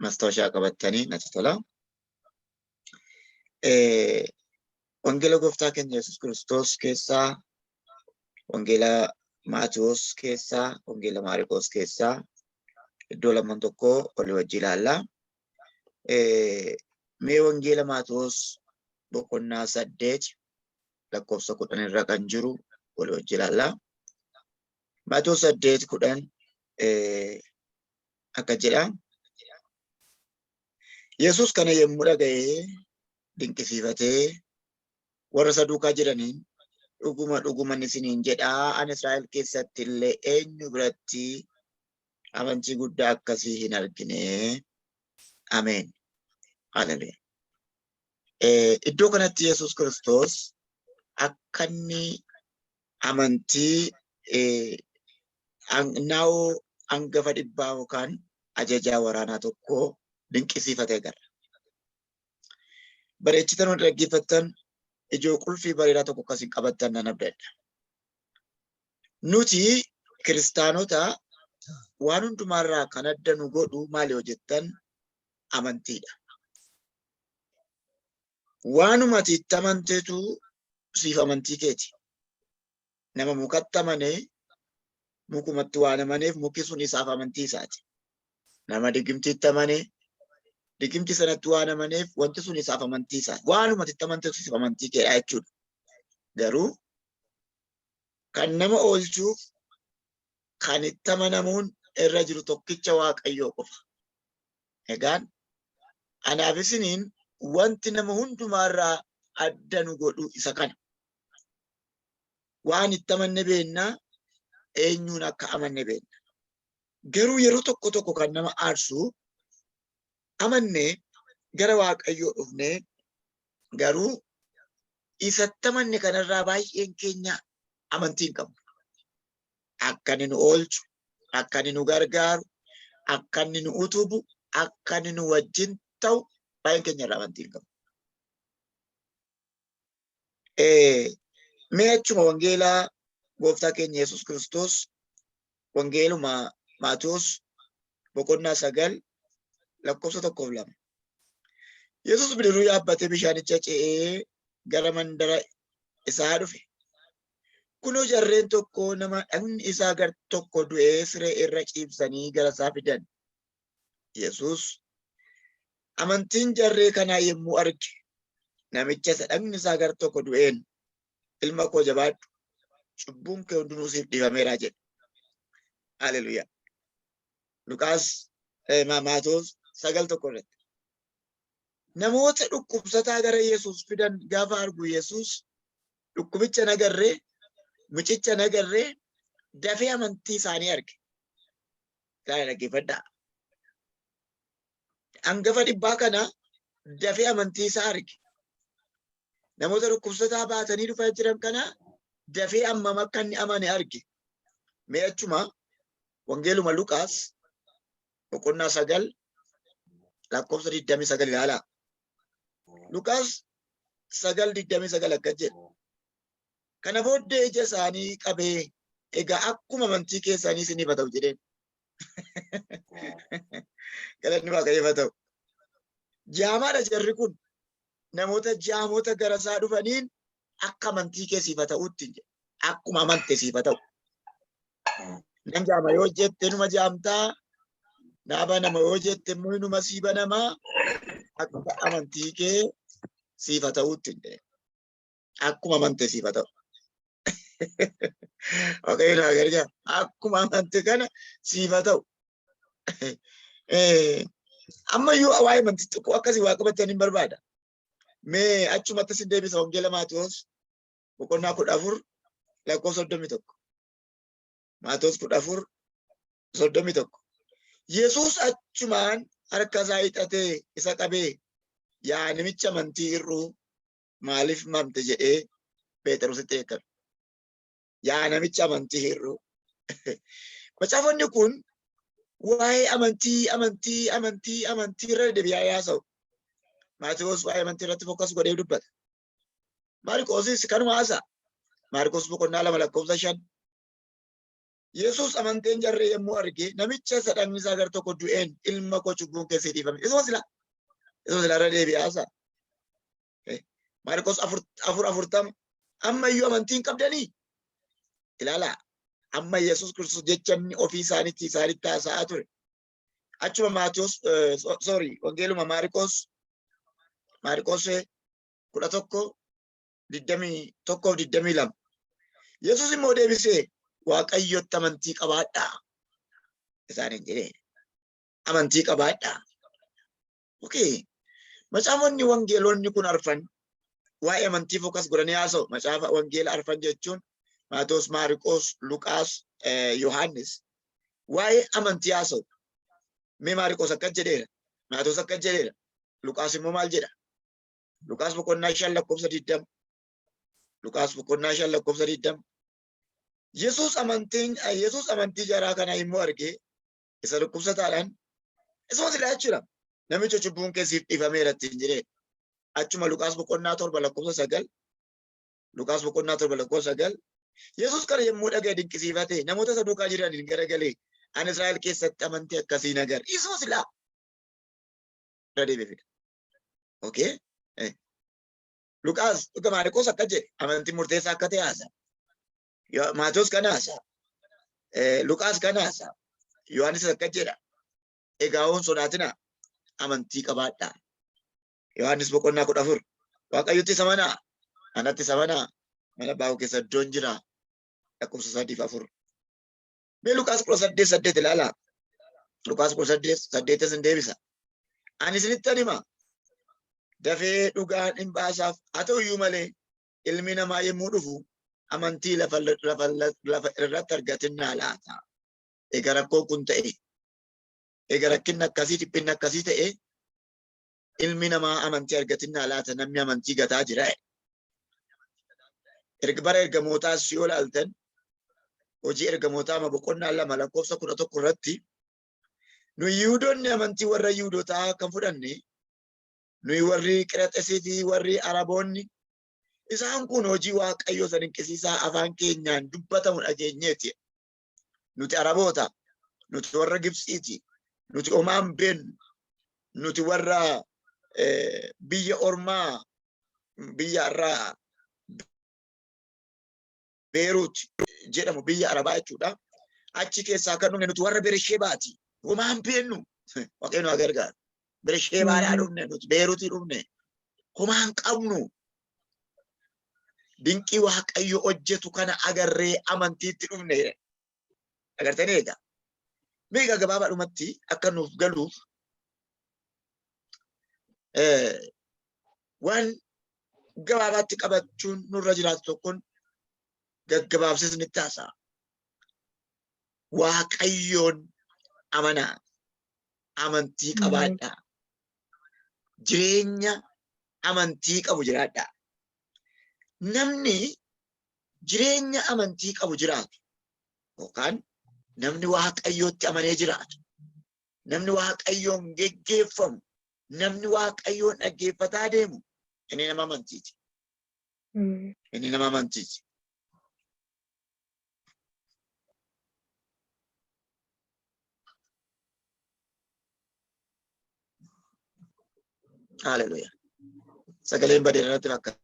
Mastaawashaa qabattanii natti tola. Wangeela Gooftaa keenya Yesuus Kiristoos keessaa, Wangeela Maatiwoos keessaa, Wangeela Maariqoos keessaa iddoo lamaan tokko walii wajji ilaalla. Mee Wangeela Maatiwoos boqonnaa 8 lakkoofsa 10 irra kan jiru walii wajji ilaalla. Maatiwoos 8:10 akka jedha. Yesuus kana yommuu dhaga'ee dinqisiifatee warra isa duukaa jiraniin, dhuguma dhuguman isiniin jedhaa, ani Israa'el keessatti illee eenyu biratti amantii guddaa akkasii hin argine. Ameen. Haleluuyaa. Iddoo kanatti Yesuus Kiristoos akka inni amantii naa'oo hangafa dhibbaa yookaan ajajaa waraanaa tokkoo dinqisiifate agarra. Bareechitan warri dhaggeeffattan, ijoo qulfii bareedaa tokko akkasiin qabattan nan abdadha. Nuti kiristaanota waan hundumaarraa kan adda nu godhu maali yoo jettan, amantiidha. Waanuma ati itti amanteetu siif amantii keeti. Nama mukatti amanee mukumatti waan amaneef muki sun isaaf amantii isaati. Nama digimtiitti amanee digimtii sanatti waan amaneef wanti sun isaaf amantii isaati. Waanuma itti amanteetu siif amantii keedha jechuudha. Garuu kan nama oolchuuf kan itti amanamuun irra jiru tokkicha Waaqayyoo qofa. Egaan anaaf isiniin wanti nama hundumaarraa adda nu godhu isa kana. Waan itti amanne beennaa, eenyuun akka amanne beenna. Garuu yeroo tokko tokko kan nama aarsu, amannee gara Waaqayyoo dhufnee garuu isatti amanne kanarraa baay'een keenya amantii hin qabnu. Akka inni nu oolchu, akka inni nu gargaaru, akka inni nu utubu, akka inni nu wajjin ta'u baay'een keenya irraa amantii hin qabnu. Mee achuma wangeelaa Gooftaa keenya Yesuus Kiristoos, wangeeluma Maatewos boqonnaa 9 lakkoofsa 1f 2. Yesuus bidiruu yaabbatee bishaanicha ce'ee gara mandara isaa dhufe. Kunoo jarreen tokko nama dhagni isaa gar tokko du'ee siree irra ciibsanii gara isaa fidan. Yesuus amantiin jarree kanaa yommuu arge, namicha isa dhagni isaa gar tokko du'een, "Ilma koo, jabaadhu, cubbuun kee hundinuu siif dhiifameera" jedhe. Haleluuyaa. Luqaas, Maatewos 9:1 irratti. Namoota dhukkubsataa gara Yesuus fidan gaafa argu, Yesuus dhukkubicha nagarree, mucicha nagarree, dafee amantii isaanii arge. Ilaala, dhaggeeffadhaa. Hangafa dhibbaa kana dafee amantii isaa arge. Namoota dhukkubsataa baatanii dhufaa jiran kana dafee ammam akka inni amane arge. Mee achuma wangeeluma Luqaas boqonnaa 9 lakkoofsa 29 ilaalaa. Luqaas 9:29 akkas jedha. Kana booddee ija isaanii qabee, "Egaa akkuma amantii keessanii isiniif haa ta'u" jedheen. Galanni Waaqayyoof haa ta'u. Jaamaadha jarri kun. Namoota jaamota gara isaa dhufaniin akka amantii kee siif haa ta'utti jedhe. Akkuma amante siif haa ta'u. Nan jaama yoo jette numa jaamtaa, naa banama yoo jette immoo inuma sii banamaa, akka amantii kee siif haa ta'utti jedhe. Akkuma amante siif haa ta'u. Waaqayyo naa gargaara. Akkuma amante kana siif haa ta'u. Ammayyuu waa'ee amantii xiqqoo akkasii waa qabattan hin barbaada. Mee achumatti sin deebisa, Wangeela Maatewos boqonnaa 14 lakkoofsa 31. Maatewos 14:31. Yesuus achumaan harka isaa hiixatee isa qabee, "Yaa namicha amantii hir'uu, maaliif mamte?" jedhee Phexrositti dheekkame. Yaa namicha amantii hir'uu. Macaafonni kun waa'ee amantii, amantii, amantii, amantii irra dedeebi'aa haasa'u. Maatewos waa'ee amantii irratti focus godhee dubbata. Maarqoosis kanuma haasa'a. Maarqos boqonnaa 2 lakkoofsa 5. Yesuus amanteen jarree yommuu arge namicha isa dhagni isaa gar tokko du'een ilma koo cubbuun kee sii dhiifame. Isuma sila irra deebi'aa isaa. Maarqos 4:40 amma iyyuu amantii hin qabdanii? Ilaalaa, amma Yesuus Kiristoos jecha inni ofii isaaniitti isaanitti haasa'aa ture. Achuma Maatiyos, sorry, wangeeluma Maarqos 11:21-22. Yesuus immoo deebisee, "Waaqayyotti amantii qabaadhaa," isaaniin jedhee. Amantii qabaadhaa. Okay. Macaafonni wangeelonni kun arfan waa'ee amantii focus godhanii haasa'u. Macaafa wangeela arfan jechuun Maatewos, Maarqos, Luqaas, Yohaannis waa'ee amantii haasa'u. Mee Maarqos akkas jedheera. Maatewos akkas jedheera. Luqaas immoo maal jedha? Luqaas boqonnaa 5 lakkoofsa 20. Luqaas boqonnaa 5 lakkoofsa 20. Yesuus amantii jaraa kana immoo argee isa dhukkubsataadhaan, isuma silaa jechuudha. "Namicha, cubbuun kee siif dhiifameera," ittiin jedhee. Achuma Luqaas boqonnaa 7 lakkoofsa 9. Luqaas boqonnaa 7 lakkoofsa 9. Yesuus kana yommuu dhaga'e dinqisiifate, namoota isa duukaa jiraniin garagalee, "Ani Israa'el keessatti amantii akkasii hin agarre." Isuma silaa. Irra deebi'ee fida. Okay. Luqaas dhuga Maarqos akka jedhe amantii murteessaa akka ta'e haasa. Maatewos kana haasa. Luqaas kana haasa. Yohaannis akka jedha. "Egaa hoon sodaatinaa, amantii qabaadhaa." Yohaannis boqonnaa 14. "Waaqayyotti amanaa, anatti amanaa, mana abbaa koo keessa iddoon jira." Lakkoofsa 3 fi 4. Mee Luqaas 18:8 ilaalaa. Luqaas 18:8 isin deebisa. "Ani isinittan hima. Dafee dhugaan hin baasaaf, haa ta'u iyyuu malee ilmi namaa yommuu dhufu amantii lafa irratti argatinnaa laata?" Egaa rakkoon kun ta'e, egaa rakkinni akkasii, dhiphinni akkasii ta'e, ilmi namaa amantii argatinnaa laata? Namni amantii gataa jira. Erga bara ergamootaas yoo ilaaltan, Hojii Ergamootaa boqonnaa 2 lakkoofsa 11 irratti, "Nu Yihudoonni amantii warra Yihudotaa kan fudhanne, nuyi warri Qiraxesii fi warri Araboonni isaan kun hojii Waaqayyoo isa dinqisiisaa afaan keenyaan dubbatamu dhageenyeeti." Nuti Araboota, nuti warra Gibxiiti, nuti omaan beennu, nuti warra biyya ormaa, biyya irraa Beeruut jedhamu, biyya Arabaa jechuudha. Achi keessaa kan dhufne nuti warra Bershebaati. Homaan beennu. Waaqayyo nu haa gargaaru. Bershebaadhaa dhufne nuti, Beeruutii dhufne. Homaan qabnu. Dinqii Waaqayyo hojjetu kana agarree amantiitti dhufne. Agartanii egaa. Mee egaa gabaabaadhumatti akka nuuf galuuf waan gabaabaatti qabachuun nurra jiraatu tokkoon gaggabaabsee isinitti haasa'a. Waaqayyoon amanaa. Amantii qabaadhaa. Jireenya amantii qabu jiraadhaa. Namni jireenya amantii qabu jiraatu yookaan namni Waaqayyootti amanee jiraatu, namni Waaqayyoon geggeeffamu, namni Waaqayyoon dhaggeeffataa deemu, inni nama amantiiti. Inni nama amantiiti. Haleluuyaa. Sagaleen badeera irratti fakkaata.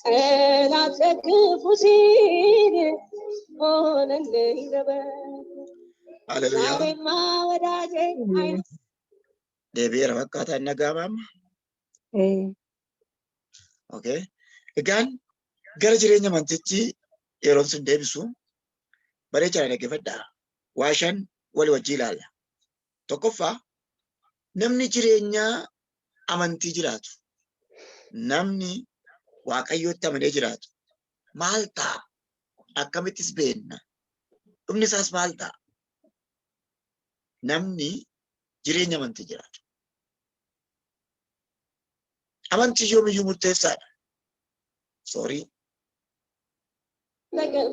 ጠላት ለክፉ ሲል ሆነልኝ ለበጎ። Haleluuyaa. ዛሬማ ወዳጄ አይነ Deebi'eera fakkaataa inni dhaga'ama amma. Ee. Okay. Egaan gara jireenya amantiitti yeroon sin deebisu bareechaa dhaggeeffadhaa. Waa shan walii wajjin ilaalla. Tokkoffaa, namni jireenya amantii jiraatu, namni Waaqayyootti amanee jiraatu maal ta'a? Akkamittis beenna? Dhumni isaas maal ta'a? Namni jireenya amantii jiraatu. Amantii yoomiyyuu murteessaadha. Sorry. ነገር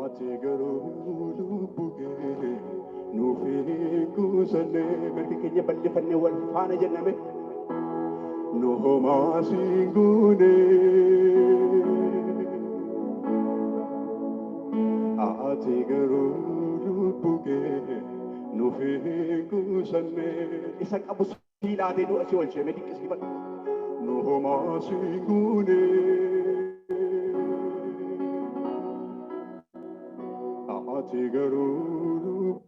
Ati garuu lubbuu kee nuuf hin quusanne. Mirgi keenya bal'ifannee wal faana jenname nu homaa siin goone. Ati garuu lubbuu kee nuuf hin quusanne. Isa qabu sii laatee nu asii olchee mee dinqisiifadhu. Nu homaa siin goone. Ati garuu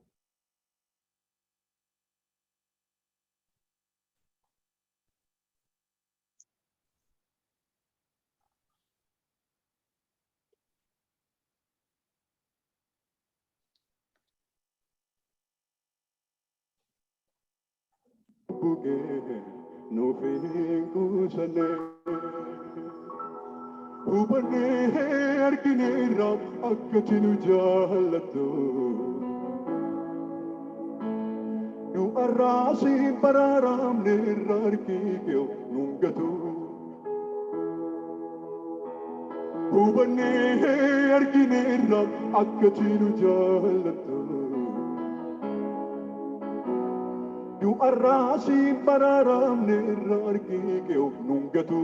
lubbuu kee nuuf hin quusanne. Hubannee argineerra akka ati nu jaallattu. Nu arraasiin baraaramneerra harki kee nun gatu. Hubannee argineerra akka ati nu jaallattu. Nu arraasiin baraaramneerra harki kee nun gatu.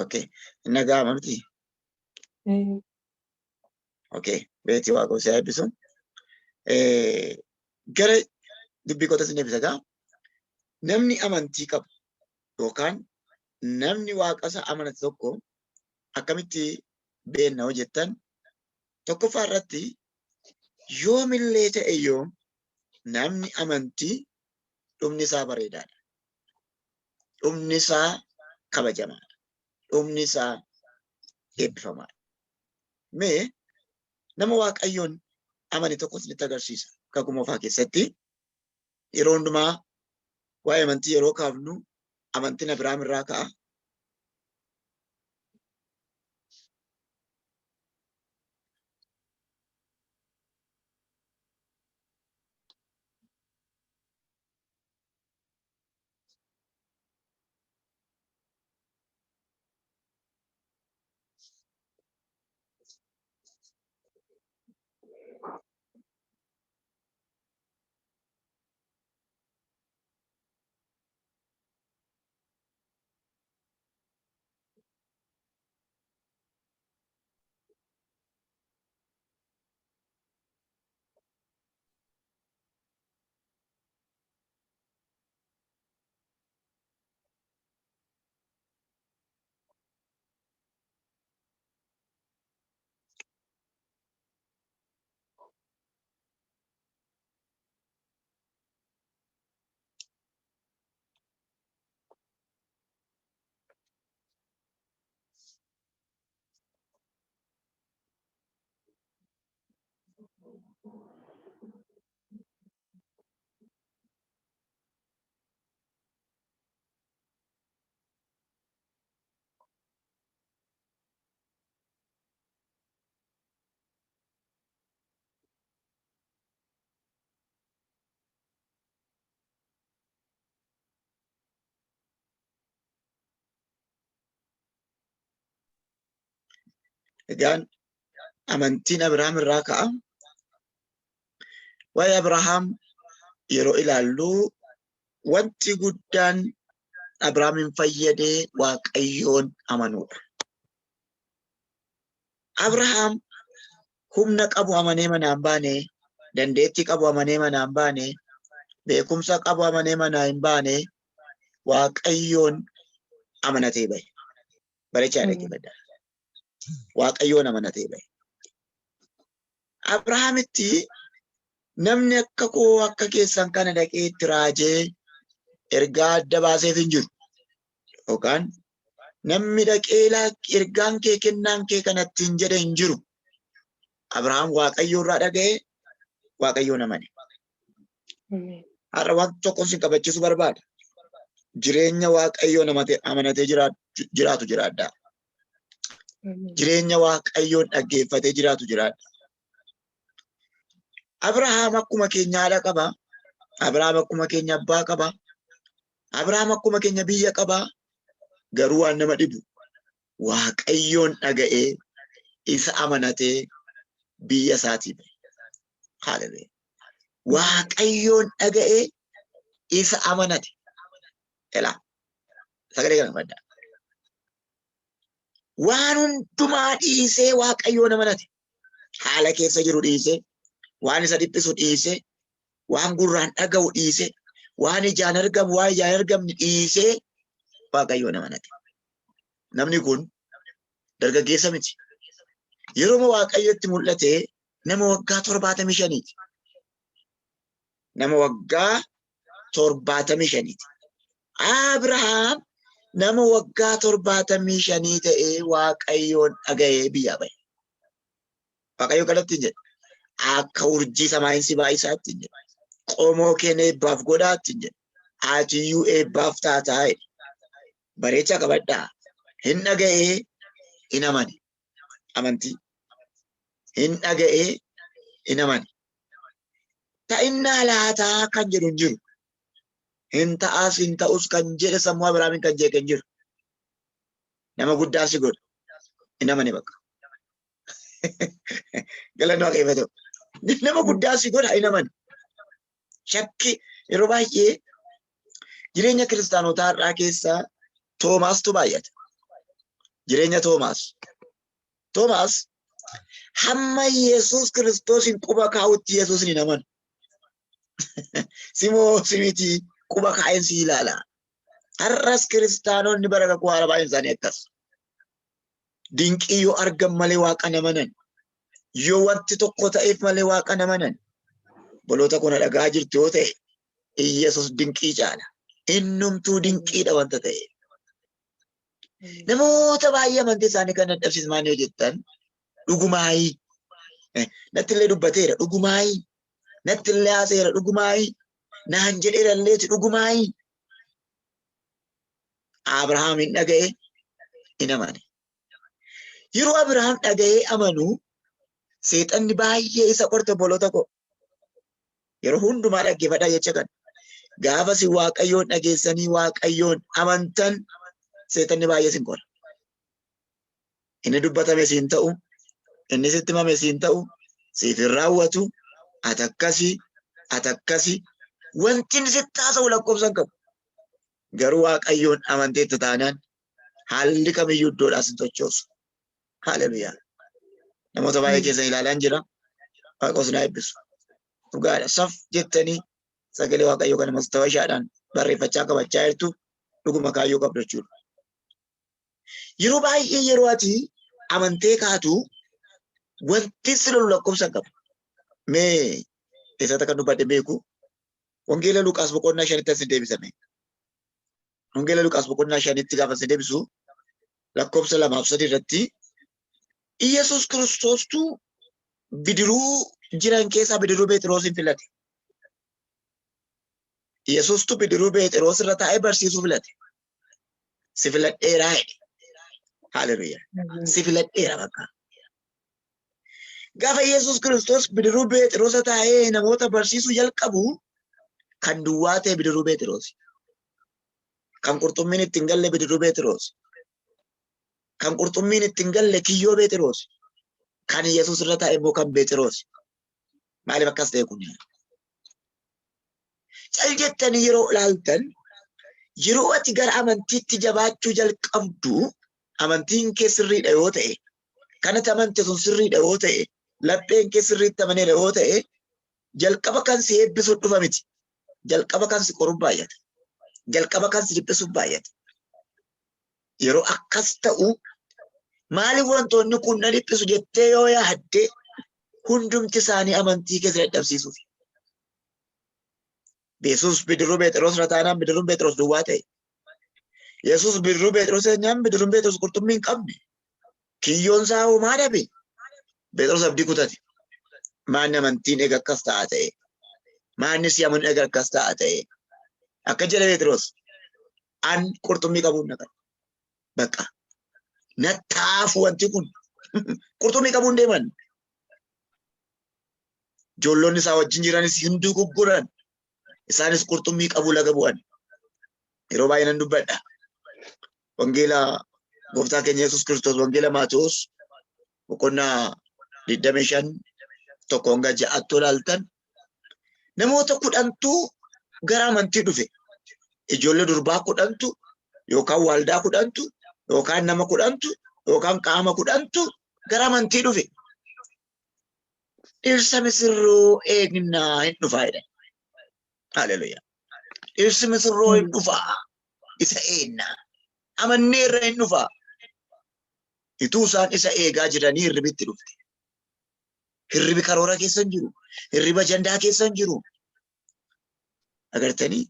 Okay. Inni dhaga'ama miti? Ee. Okay. Beetii Waaqoo si haa eebbisu. Gara dubbii kootas ni eebbisa gaa. Namni amantii qabu yookaan namni waaqa isaa amanate tokko akkamitti beenna hoo jettan, tokkoffaa irratti yoomillee ta'e yoom namni amantii dhumni isaa bareedaadha. Dhumni isaa kabajamaadha. Dhumni isaa eebbifamaadha. Mee nama Waaqayyoon amane tokko isinitti agarsiisa. Kakuu Moofaa keessatti yeroo hundumaa waa'ee amantii yeroo kaafnu amantiin Abiraam irraa ka'a. Egaan amantiin Abrahaam irraa ka'a. Waa'ee Abrahaam yeroo ilaallu wanti guddaan Abrahaamin fayyadee Waaqayyoon amanuudha. Abrahaam humna qabu amanee manaa hin baane, dandeettii qabu amanee manaa hin baane, beekumsa qabu amanee manaa hin baane, Waaqayyoon amanatee bahe. Barechaa dhaggeeffadhaa. Waaqayyoon amanatee bahe. Abrahaamitti namni akka koo akka keessan kana dhaqee itti raajee ergaa adda baaseef hin jiru. Yookaan namni dhaqee ergaan kee kennaan kee kanatti hin jedhe hin jiru. Abrahaam Waaqayyoo irraa dhaga'e, Waaqayyoon amane. Har'a wanti tokko sin qabachiisu barbaada. Jireenya Waaqayyoon amanatee jiraatu jiraadhaa. Jireenya Waaqayyoon dhaggeeffatee jiraatu jiraadha. Abrahaam akkuma keenya haadha qaba. Abrahaam akkuma keenya abbaa qaba. Abrahaam akkuma keenya biyya qaba. Garuu waan nama dhibu Waaqayyoon dhaga'ee isa amanatee biyya isaatii ba'e. Haleluuyaa. Waaqayyoon dhaga'ee isa amanate. Elaa sagalee kana faddaa. Waan hundumaa dhiisee Waaqayyoon amanate. Haala keessa jiru dhiisee, waan isa dhiphisu dhiisee, waan gurraan dhaga'u dhiisee, waan ijaan argamu, waan ijaan hin argamne dhiisee Waaqayyoon amanate. Namni kun dargaggeessa miti. Yeroo Waaqayyotti mul'ate nama waggaa 75ti. Nama waggaa 75ti. Abrahaam nama waggaa 75 ta'ee Waaqayyoon dhaga'ee biyyaa ba'e. Waaqayyo kanatti hin jedhe. Akka urjii samaayin si baay'isaatti hin jedhe. Qomoo keen eebbaaf godhaatti hin jedhe. Atiyyuu eebbaaf taataa jedhe. Bareechaa qabadhaa. Hin dhaga'ee hin amane. Amantii. Hin dhaga'ee hin amane. Ta'innaa laataa kan jedhu hin jiru. Hin ta'as hin ta'us kan jedhe sammuu Abiraamin kan jeeqe hin jiru. Nama guddaa si godha. Hin amane bakka. Galanni Waaqayyoof haa ta'u. Nama guddaa si godha hin amane. Shakki yeroo baay'ee jireenya kiristaanotaa har'aa keessa Toomaastu baay'ata. Jireenya Toomaas. Toomaas hamma Yesuus Kiristoosiin quba kaa'utti Yesuusin hin amanu. Simoo simiti quba kaa'een si ilaala. Har'as kiristaanonni bara kakuu haaraa baay'een isaanii akkas. Dinqii yoo argan malee waaqa hin amanan. Yoo wanti tokko ta'eef malee waaqa hin amanan. Boloota kuna dhagaa jirtu yoo ta'e Iyyasuus dinqii caala. Innumtuu dinqiidha wanta ta'e. Namoota baay'ee amantii isaanii kan dadhabsiisu maal yoo jettan dhugumaayii. Natti illee dubbateera dhugumaayii. Natti illee haaseera dhugumaayii. Naan jedheera illeeti dhugumaayii. Abrahaam hin dhaga'e hin amane. Yeroo Abrahaam dhaga'ee amanu seexanni baay'ee isa qorte obboloota koo. Yeroo hundumaa dhaggeeffadhaa jecha kana. Gaafa isin Waaqayyoon dhageessanii Waaqayyoon amantan seexanni baay'ee isin qora. Inni dubbatame siin ta'u, inni sitti himame siin ta'u, siif hin raawwatu, ati akkasi, ati akkasi. Wanti inni sitti haasa'u lakkoofsa hin qabu. Garuu Waaqayyoon amanteetta taanaan haalli kamiyyuu iddoodhaa sin sochoosu. Haleluyaa. Namoota baay'ee keessan ilaalaan jira. Waaqos na eebbisu. Dhugaadha. Saf jettanii sagalee Waaqayyoo kana mastawashaadhaan barreeffachaa qabachaa jirtu dhuguma kaayyoo qabdu jechuudha. Yeroo baay'ee yeroo ati amantee kaatu wanti si lolu lakkoofsa hin qabu. Mee eessatti akka dubbadhe beeku Wangeela Luqaas boqonnaa 5tti as deebisame. Wangeela Luqaas boqonnaa 5tti gaafa isin deebisu lakkoofsa 2 fi 3 irratti Iyyasuus Kiristoostu bidiruu jiran keessaa bidiruu Pheexiroosin filate. Yesuustu bidiruu Pheexiroos irra taa'ee barsiisuu filate. Si filadheeraa jedhe. Haleluuyaa. Si filadheera bakka. Gaafa Yesuus Kiristoos bidiruu Pheexiroos taa'ee namoota barsiisuu jalqabu kan duwwaa ta'e bidiruu Pheexiroos. Kan qurxummiin ittiin galle bidiruu Pheexiroos. Kan qurxummiin ittiin galle kiyyoo Pheexiroos. Kan Yesuus irra taa'e immoo kan Pheexiroos. Maaliif akkas ta'e kun? Cal jettanii yeroo ilaaltan, yeroo ati gara amantiitti jabaachuu jalqabdu, amantiin kee sirriidha yoo ta'e, kan ati amante sun sirriidha yoo ta'e, lapheen kee sirriitti amaneera yoo ta'e, jalqaba kan si eebbisu dhufa miti. Jalqaba kan si qoru baay'ata. Jalqaba kan si dhiphisu baay'ata. Yeroo akkas ta'u, maaliif wantoonni kun na dhiphisu jettee yoo yaadde, hundumti isaanii amantii kee si dadhabsiisuuf. Yesuus bidiruu Pheexiroos irra taanaan bidiruun Pheexiroos duwwaa ta'e. Yesuus bidiruu Pheexiroos eenyaan bidiruun Pheexiroos qurxummii hin qabne. Kiyyoon isaa homaa dhabe. Pheexiroos abdii kutate. Maanni amantiin eega akkas ta'a ta'e. Maanni si amanu eega akkas ta'a ta'e. Akka jedhe Pheexiroos. An qurxummii qabuun naqan. Bakka. Nattaafu wanti kun. Qurxummii qabuun deeman. Ijoollonni isaa wajjin jiranis hunduu gugguran. Isaanis qurxummii qabuu laga bu'an. Yeroo baay'ee nan dubbadha. Wangeela gooftaa keenya Yesuus Kiristoos, wangeela Maatewos boqonnaa 25 1 hanga 6tti ilaaltan, namoota 10tu gara amantii dhufe. Ijoollee durbaa 10tu yookaan waaldaa 10tu yookaan nama 10tu yookaan qaama 10tu gara amantii dhufe. Dhirsa misirroo eegnaa, hin dhufaa jedhan. Haleluuyaa. Dhirsi misirroo hin dhufaa. Isa eegnaa. Amanneerra, hin dhufaa. Ituu isaan isa eegaa jiranii hirribitti dhufte. Hirribi karoora keessa hin jiru. Hirriba ajandaa keessa hin jiru. Agartanii?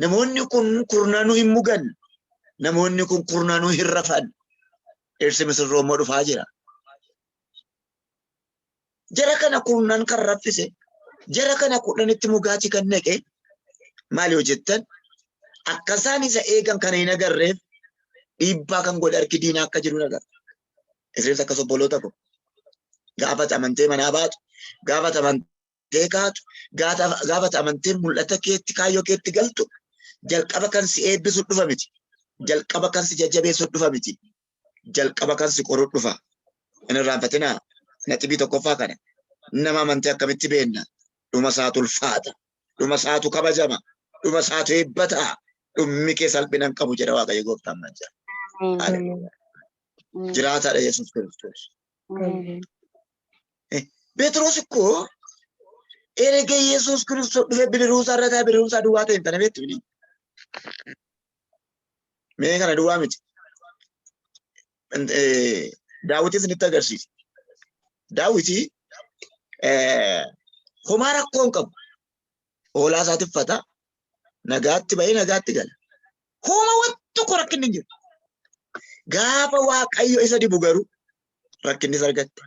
Namoonni kun kurnanuu hin mugan. Namoonni kun kurnanuu hin rafan. Dhirsi misirroo immoo dhufaa jira. Jara kana kurnan kan raffise, jara kana 10tti mugaatii kan naqe maali yoo jettan, akka isaan isa eegan kana hin agarreef dhiibbaa kan godhe harki diinaa akka jiru agarra. Isinis akkas, obboloota ko. Gaafa amantee manaa baatu, gaafa amantee kaatu, gaafa amantee mul'ata keetti, kaayyoo keetti galtu, jalqaba kan si eebbisu dhufa miti. Jalqaba kan si jajjabeessu dhufa miti. Jalqaba kan si qoru dhufa. Hin irraanfatinaa. Naxibii tokkoffaa kana. Nama amantee akkamitti beenna? Dhuma isaatu ulfaata. Dhuma isaatu kabajama. Dhuma isaatu eebbataa. Dhummi kee salphina hin qabu jedha Waaqayyo gooftaan mancaa. Jiraataadha Yesuus Kiristoos. Phexros ikkoo erga Yesuus Kiristoos dhufee bidiruu isaa irra taa'ee bidiruun isaa duwwaa ta'e hin tana beektu. Mee kana duwwaa miti. Daawwitis isinitti agarsiisa. Daawwiti homaa rakkoo hin qabu. Hoolaa isaa tiffata. Nagaatti bahee nagaatti gala. Homa waan tokko rakkinni hin jiru. Gaafa Waaqayyo isa dibu garuu rakkinni isa argatte.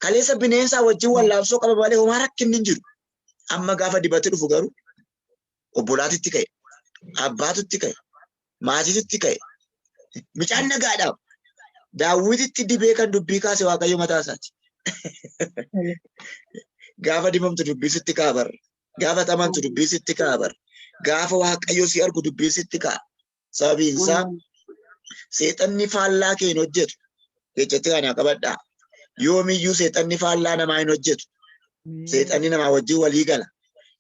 Kaleessa bineensaa wajjin wallaansoo qaba malee homaa rakkinni hin jiru. Amma gaafa dibatti dhufu garuu obbolaatitti ka'e, abbaatutti ka'e, maatiitti ka'e. Mucaan nagaadhaaf Daawwititti dibee kan dubbii kaase Waaqayyo mataa isaati. Gaafa dibamtu dubbii sitti ka'a barra. Gaafa amantu dubbii sitti ka'a barra. Gaafa Waaqayyo si argu dubbii sitti ka'a. Sababiin isaa seexanni faallaa kee hin hojjetu. Jechatti kana qabadhaa. Yoomiyyuu seexanni faallaa namaa hin hojjetu. Seexanni namaa wajjin walii gala.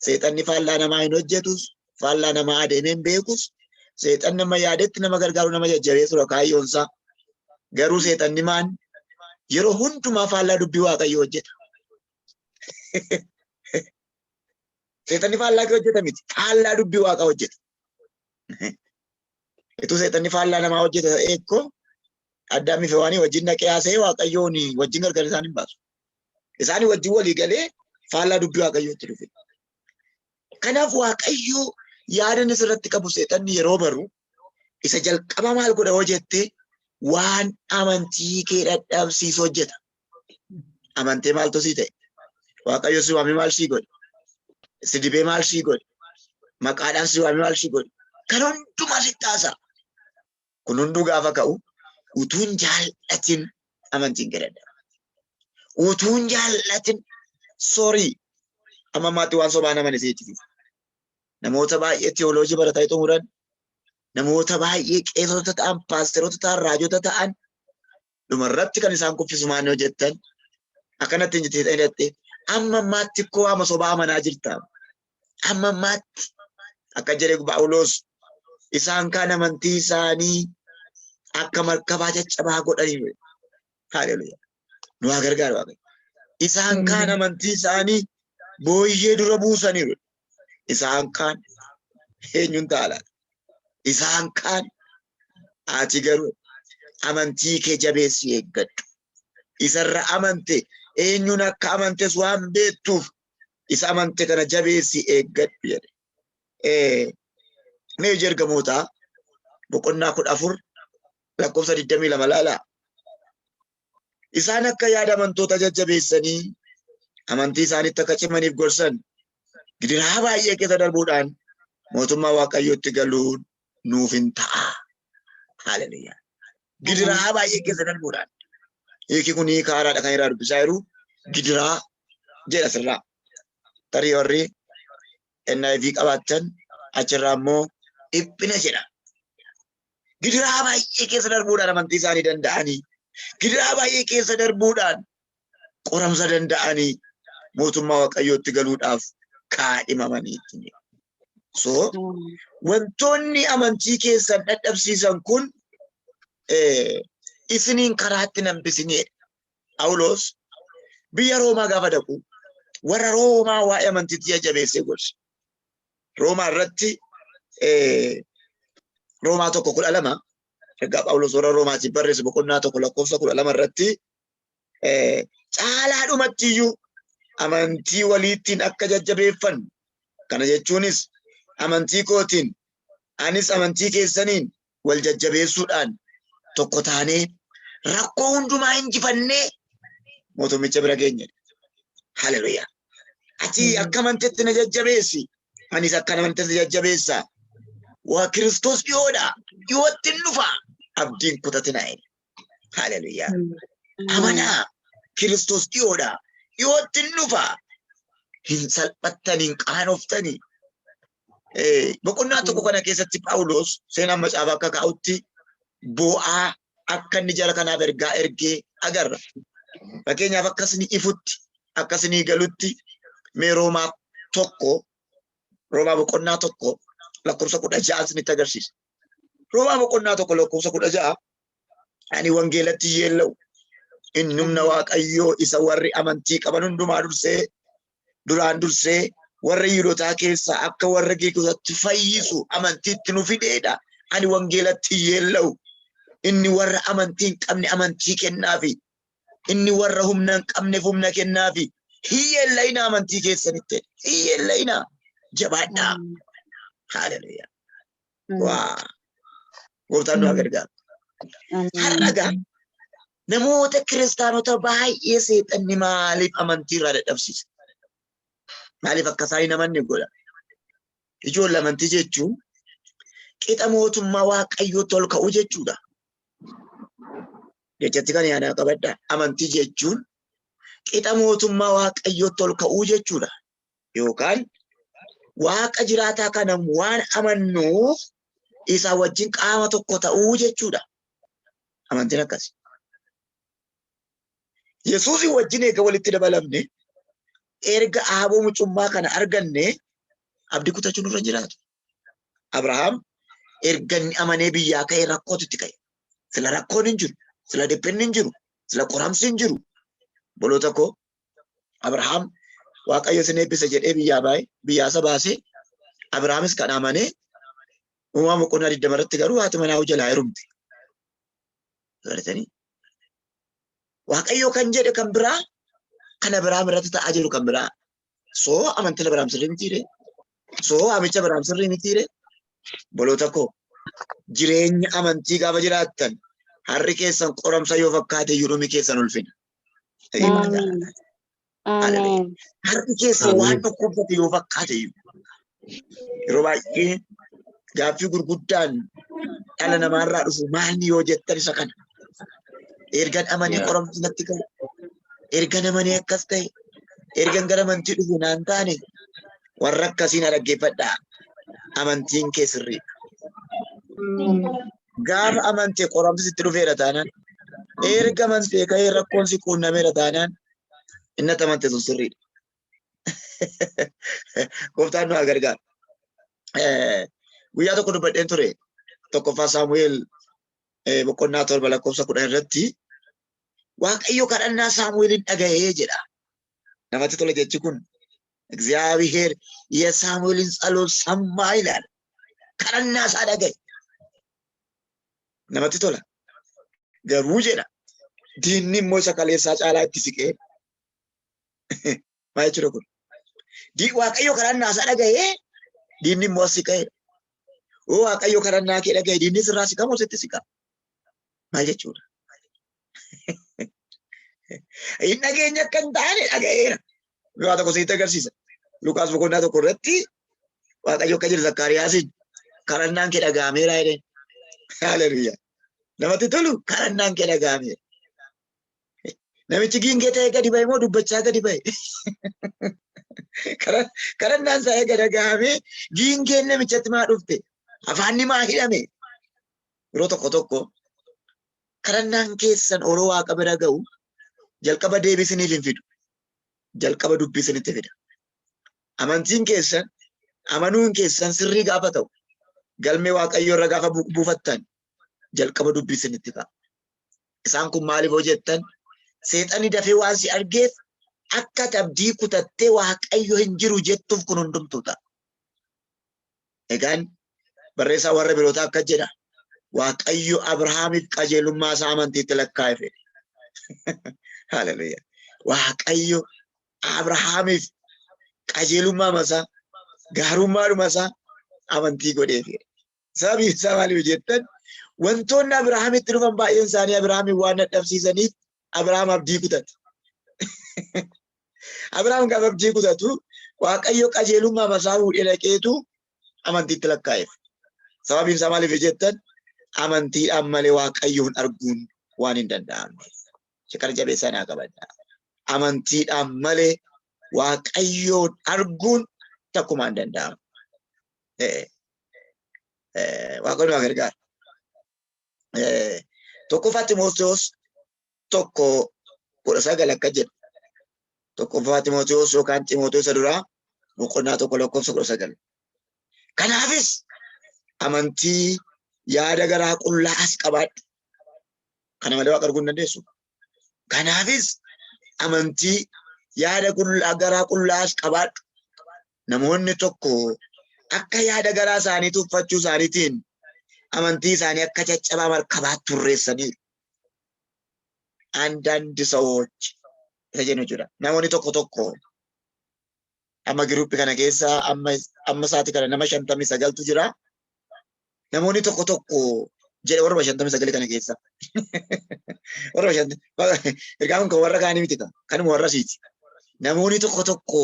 Seexanni faallaa namaa hin hojjetus, faallaa namaa adeemee hin beekus. Seexanni nama yaadetti nama gargaaru, nama jajjabeessudha kaayyoonsaa. Garuu seexanni maan yeroo hundumaa faallaa dubbii Waaqayyoo hojjeta. Seexanni faallaa kee hojjeta miti. Faallaa dubbii Waaqaa hojjeta. Ituu seexanni faallaa namaa hojjeta ta'ee ikkoo Addaamii fi Hewaanii wajjin dhaqee haasa'ee Waaqayyoon wajjin gargar isaan hin baasu. Isaanii wajjin walii galee faallaa dubbii Waaqayyootti dhufe. Kanaaf Waaqayyo yaada inni sirratti qabu seexanni yeroo baru isa jalqaba maal godha hoo jettee, waan amantii kee dadhabsiisu hojjeta. Amantee maaltu sii ta'e? Waaqayyo si waamee maal sii godhe? Si dibee maal sii godhe? Maqaadhaan si waamee maal sii godhe? Kan hundumaa sitti haasa'a. Kun hunduu gaafa ka'u utuun jaallatin amantiin kee dadhaba. Utuun jaallatin, sorry, amma ammaatti waan sobaan amane si jechisiisa. Namoota baay'ee tiyooloojii baratanii xumuran, namoota baay'ee qeesota ta'an, paasteroota ta'an, raajota ta'an, dhumarratti kan isaan kuffisu maal yoo jettan, akkanatti hin jettee hidhatte, amma ammaatti koo amma sobaa amanaa jirta. Amma ammaatti akka jedhe Phaawulos, isaan kaan amantii isaanii akka markabaa caccabaa godhaniiru. Haleluuyaa. Nu haa gargaaru Waaqayyo. Isaan kaan amantii isaanii booyyee dura buusaniiru. Isaan kaan eenyuun ta'a laata? Isaan kaan, ati garuu amantii kee jabeessi eeggadhu. Isarra amante, eenyuun akka amantes waan beektuuf, isa amante kana jabeessi eeggadhu jedhe. Mee Hojii Ergamootaa boqonnaa 14 lakkoofsa 22 ilaalaa. Isaan akka yaada amantoota jajjabeessanii amantii isaaniitti akka cimaniif gorsan, gidiraa baay'ee keessa darbuudhaan mootummaa Waaqayyootti galuun nuuf hin ta'a. Haleluuyaa. Gidiraa baay'ee keessa darbuudhaan. Hiiki kun hiika haaraadha kan irraa dubbisaa jiru. Gidiraa jedha sirraa. Tarii warri NIV qabaattan achirraa immoo dhiphina jedha. Gidiraa baay'ee keessa darbuudhaan amantii isaanii danda'anii, gidiraa baay'ee keessa darbuudhaan qoramsa danda'anii mootummaa Waaqayyootti galuudhaaf kaadhimamanii. So wantoonni amantii keessan dadhabsiisan kun isiniin karaatti nambisinedha. Phaawulos biyya Roomaa gaafa dhaqu warra Roomaa waa'ee amantiitti jajjabeessee gorse. Roomaa irratti, Roomaa 1:12, ergaa Phaawulos warra Roomaatiif barreesse boqonnaa 1 lakkoofsa 12 irratti, caalaadhumatti iyyuu amantii waliittiin akka jajjabeeffannu, kana jechuunis amantii kootiin anis amantii keessaniin wal jajjabeessuudhaan tokko taanee rakkoo hundumaa injifannee mootummicha bira geenye. Haleluuyaa. Ati akka amantetti na jajjabeessi. Anis akka amantetti na jajjabeessa. Waa Kiristoos dhiyoodha. Dhiyootti hin dhufa. Abdiin kutatina. Haleluuyaa. Amanaa, Kiristoos dhiyoodha. Dhiyootti hin dhufa. Hin salphattanii, hin qaanoftanii. Boqonnaa 1 kana keessatti Phaawulos seenaan macaafaa akka kaa'utti boo'aa akka inni jara kanaaf ergaa ergee agarra. Fakkeenyaaf akkasinii ifutti, akkasinii galutti, mee Roomaa 1, Roomaa boqonnaa 1 lakkoofsa 16 isinitti agarsiisa. Roomaa boqonnaa 1 lakkoofsa 16, ani wangeelatti yeella'u, inni humna Waaqayyoo isa warri amantii qaban hundumaa dursee, duraan dursee warra Yihuudootaa keessaa akka warra Giriikotatti fayyisu amantiitti nu fideedha. Ani wangeelatti yeella'u. Inni warra amantii hin qabne amantii kennaafi. Inni warra humna hin qabneef humna kennaafi. Hin yeella'inaa amantii keessanitti. Hin yeella'inaa. Jabaadhaa. Haleluuyaa. Waa. Gooftaan nu haa gargaaru. Har'a gaa namoota kiristaanota baay'ee seexanni maaliif amantii irraa dadhabsiisa? Maaliif akka isaan hin amanne godha? Ijoollee, amantii jechuun qixa mootummaa Waaqayyootti ol ka'uu jechuudha. Jechatti kan yaadaa qabadha. Amantii jechuun qixa mootummaa Waaqayyootti ol ka'uu jechuudha. Yookaan Waaqa jiraataa kana waan amannuuf isa wajjin qaama tokko ta'uu jechuudha. Amantiin akkasi. Yesuusii wajjin eega walitti dabalamne, erga aaboo mucummaa kana arganne, abdii kutachuu nurra hin jiraatu. Abrahaam erga inni amanee biyyaa ka'e rakkootu itti ka'e. Sila rakkoon hin jiru, sila dhiphinni hin jiru, sila qoramsi hin jiru. Boloota koo, Abrahaam Waaqayyo isin eebbisa jedhee biyyaa baay'ee biyyaa isa baasee, Abrahaamis kan amanee, Uumama boqonnaa 20 irratti garuu haati manaa jalaa heerumte. Agartanii? Waaqayyo kan jedhe kan biraa, kan Abrahaam irratti ta'aa jiru kan biraa. So amantiin Abrahaam sirrii mitiire? So amicha Abrahaam sirrii mitiire? Boloota koo, jireenya amantii gaafa jiraattan har'i keessan qoramsa yoo fakkaate iyyuu dhumi keessan ulfina. Ameen. Ameen. Harki keessa waan dhukkubsate yoo fakkaate iyyuu yeroo baay'ee gaaffii gurguddaan dhala namaarraa dhufu maalni yoo jettan isa kana. Ergan amanee qoramsi natti ka'e. Ergan amanee akkas ta'e. Ergan gara amantii dhufu naan taane warra akkasii na dhaggeeffadhaa. Amantiin kee sirriidha. Gaafa amante qoramsi sitti dhufeera taanaan, erga amantee ka'ee rakkoon si quunnameera taanaan, inni ati amante sun sirriidha. Gooftaan nu haa gargaaru. Guyyaa tokko dubbadheen ture. Tokkoffaa Saamu'eel boqonnaa 7 lakkoofsa 10 irratti Waaqayyo kadhannaa Saamu'eelin dhaga'ee jedha. Namatti tola jechi kun. እግዚአብሔር የሳሙኤልን ጸሎት ሰማ ይላል። Kadhannaa isaa dhaga'e. Namatti tola. Garuu jedha. Diinni immoo isa kaleessaa caalaa itti siqee. Maal jechuudha kun? Waaqayyo kadhannaa isaa dhaga'ee diinni immoo as siqee. Oo Waaqayyo kadhannaa kee dhaga'e diinni sirraa siqamoo sitti siqa? Maal jechuudha? Hin dhageenya akka hin taane dhaga'eera. Waa tokko sitti agarsiisa. Luqaas boqonnaa 1 irratti Waaqayyo akka jedhe Zakkaariyaasiin kadhannaan kee dhaga'ameera jedheen. Haleluuyaa. Namatti tolu kadhannaan kee dhaga'ameera. Namichi giingee ta'ee gadi ba'e moo dubbachaa gadi ba'e? Kadhannaan isaa eega dhaga'amee giingeen namichatti maa dhufte? Afaanni maa hidhame? Yeroo tokko tokko kadhannaan keessan oroo Waaqa bira ga'u jalqaba deebii isiniif hin fidu. Jalqaba dubbii isinitti fida. Amantiin keessan amanuun keessan sirrii gaafa ta'u galmee Waaqayyoo irra gaafa buufattan jalqaba dubbii isinitti ka'a. Isaan kun maaliif hojjettan? Seexanni dafee waan si argeef akka ati abdii kutattee Waaqayyo hin jiru jettuuf kun hundumtuu ta'a. Egaan barreessaa warra birootaa akka jedha. Waaqayyo Abrahaamiif qajeelummaa isaa amantiitti lakkaa'e fedhe. Haleluuyaa. Waaqayyo Abrahaamiif qajeelummaa isaa gaarummaadhuma isaa amantii godhee fedhe. Sababiin isaa maaliif jettan wantoonni Abrahaamitti dhufan baay'een isaanii Abrahaamiin waan dadhabsiisaniif Abrahaam abdii kutate. Abrahaam gaafa abdii kutatu Waaqayyo qajeelummaa isaa fuudhee dhaqeetu amantiitti lakkaa'eef. Sababiin isaa maaliif jettan amantiidhaan malee Waaqayyoon arguun waan hin danda'amneef. Shakara jabeessaa naa qabadha. Amantiidhaan malee Waaqayyoon arguun takkumaa hin danda'amu. Waaqayyoon waa gargaara. Tokkoffaa Ximootiyoos 1:19 akka jedha. Tokkoffaa Ximootiyoos yookaan Ximootiyoos isa duraa boqonnaa 1 lakkoofsa 19. Kanaafis amantii yaada garaa qullaa'as qabaadhu. Kana malee Waaqa arguu hin dandeessu. Kanaafis amantii yaada garaa qullaa'as qabaadhu. Namoonni tokko akka yaada garaa isaanii tuffachuu isaaniitiin amantii isaanii akka caccabaa markabaatti turreessaniiru. አንዳንድ ሰዎች isa jennu jechuudha. Namoonni tokko tokko amma giruuppii kana keessa amma amma sa'aatii kana nama 59tu jira. Namoonni tokko tokko jedhe warra 59 kana keessa. Warra ergaan kun kan warra kaanii miti kanuma warra siiti. Namoonni tokko tokko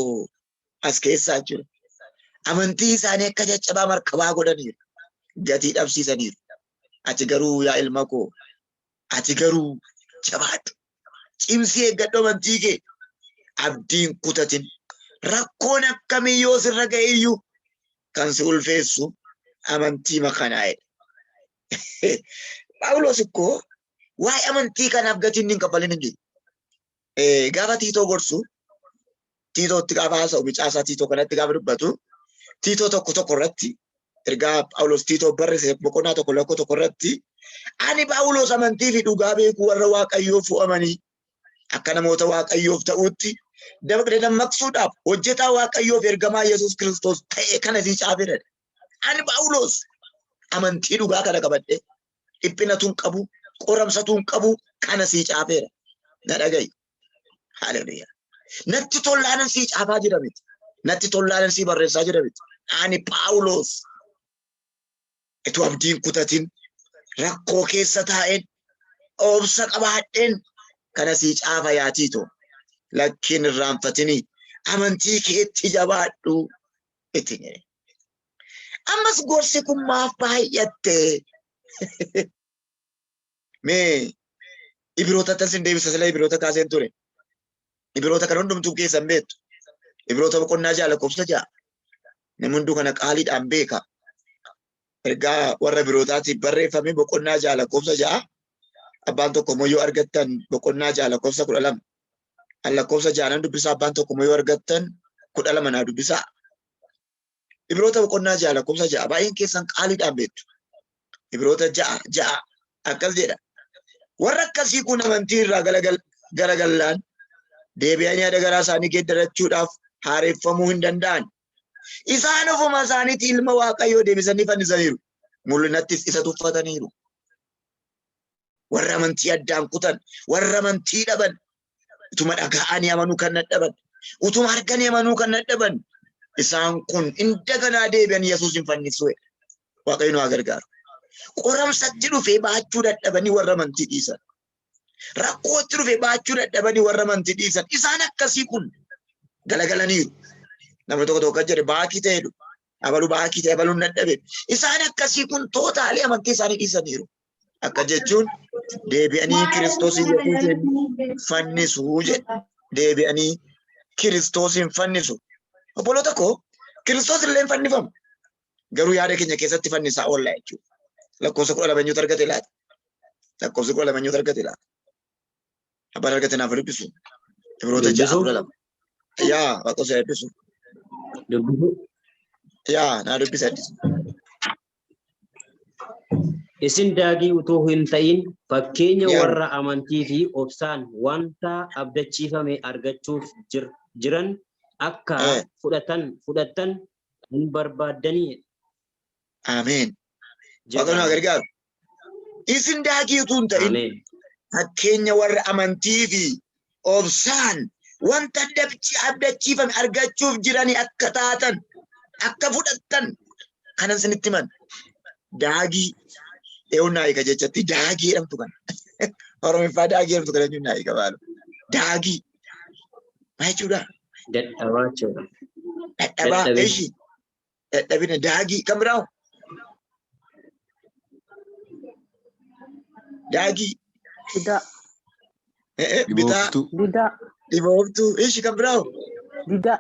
as keessaa jechuudha. Amantii isaanii akka caccabaa markabaa godhaniiru. Gatii dhabsiisaniiru. Ati garuu yaa ilma koo ati garuu jabaadhu. Cimsii eeggadhu amantii kee. Abdiin kutatin. Rakkoon akkamii yoo sirra ga'e iyyuu kan si ulfeessu amantii makanaa'edha. Phaawulos ikkoo waa'ee amantii kanaaf gatiin inni hin kaffalin hin jiru. Gaafa Tiitoo gorsu Tiitootti gaafa haasa'u mucaasaa Tiitoo kanatti gaafa dubbatu Tiitoo 1:1 irratti ergaa Phaawulos Tiitoo barreesse boqonnaa 1 lakkoo 1 irratti ani Phaawulos amantii fi dhugaa beekuu warra Waaqayyoof fo'amanii akka namoota Waaqayyoof ta'uutti dammaqsuudhaaf hojjetaa Waaqayyoof ergamaa Yesuus Kiristoos ta'e kana sii caafeera. Ani Phaawulos amantii dhugaa kana qabadhe dhiphinatu hin qabu qoramsatu hin qabu kana sii caafeera. Na dhaga'i. Haleluuyaa. Natti tollaanan sii caafaa jira miti. Natti tollaanan sii barreessaa jira miti. Ani Phaawulos utuu abdiin kutatin rakkoo keessa taa'een obsa qabaadheen Kana sii caafa yaa Tiitoo. Lakkiin irraanfatinii amantii keetti jabaadhu ittiin jedhe. Ammas gorsi kun maaf baay'atte? Mee Ibirootatti sin deebisa sila Ibiroota kaaseen ture. Ibiroota kan hundumtuu keessan beektu. Ibiroota boqonnaa 6 lakkoofsa 6. Namni hunduu kana qaaliidhaan beeka. Ergaa warra Ibirootaatiif barreeffame boqonnaa 6 lakkoofsa 6. Abbaan tokko immoo yoo argattan boqonnaa 6 lakkoofsa 12. An lakkoofsa 6 nan dubbisaa, abbaan tokko immoo yoo argattan 12 naa dubbisaa. Ibiroota boqonnaa 6 lakkoofsa 6 baay'een keessan qaaliidhaan beektu. Ibiroota 6 6 akkas jedha. Warra akkasii kun amantii irraa garagallaan deebi'anii yaada garaa isaanii geeddarachuudhaaf haareffamuu hin danda'an. Isaan ofuma isaaniitii ilma Waaqayyoo deebisanii fannisaniiru. Mul'inattis isa tuffataniiru. Warra amantii addaan kutan, warra amantii dhaban, utuma dhaga'anii amanuu kan dadhaban, utuma arganii amanuu kan dadhaban, isaan kun indaganaa deebi'anii Yesuus hin fannisu. Waaqayyo nu haa gargaaru. Qoramsatti dhufee baachuu dadhabanii warra amantii dhiisan. Rakkootti dhufee baachuu dadhabanii warra amantii dhiisan. Isaan akkasii kun galagalaniiru. Namni tokko tokko kan jedhe baakii ta'e jedhu. Abaluu baakii ta'e abaluun dadhabe. Isaan akkasii kun tootaalee amantii isaanii dhiisaniiru. Akka jechuun deebi'anii Kiristoos Yesuusin fannisu jedhe. Deebi'anii Kiristoosin fannisu. Obboloota koo, Kiristoos illee hin fannifamu. Garuu yaada keenya keessatti fannisaa oolla jechuudha. Lakkoofsa 12 eenyutu argate laata? Lakkoofsa 12 eenyutu argate laata? Abbaan argate naaf dubbisu. Ibroota 6 Dubbisuu? 12. Yaa Waaqa si eebbisu. Dubbisuu. Yaa naa dubbisa addis. Isin daagii utuu hin ta'in fakkeenya Yaa. warra amantii fi obsaan wanta abdachiifame argachuuf jiran akka fudhattan hin barbaaddanii Ameen. Waaqa nu haa jedha. gargaaru. Isin daakii utuu hin ta'in Ameen. fakkeenya warra amantii fi obsaan wanta abdachiifame argachuuf jiranii akka taatan, akka fudhattan kanan isinitti himan. Daagii eewwan naa hiika jechatti daagii jedhamtu kana. Oromiffaa daagii jedhamtu kana eenyuun naa hiika baalu. Daagii maal jechuudha? Dadhabaa jechuudha. Dadhabaa Dadhabina. ishi dadhabina daagii kan biraa hoo? Daagii Didaa. Bitaa Dhibooftuu. Didaa. Dhibooftuu ishi kan biraa hoo? Didaa.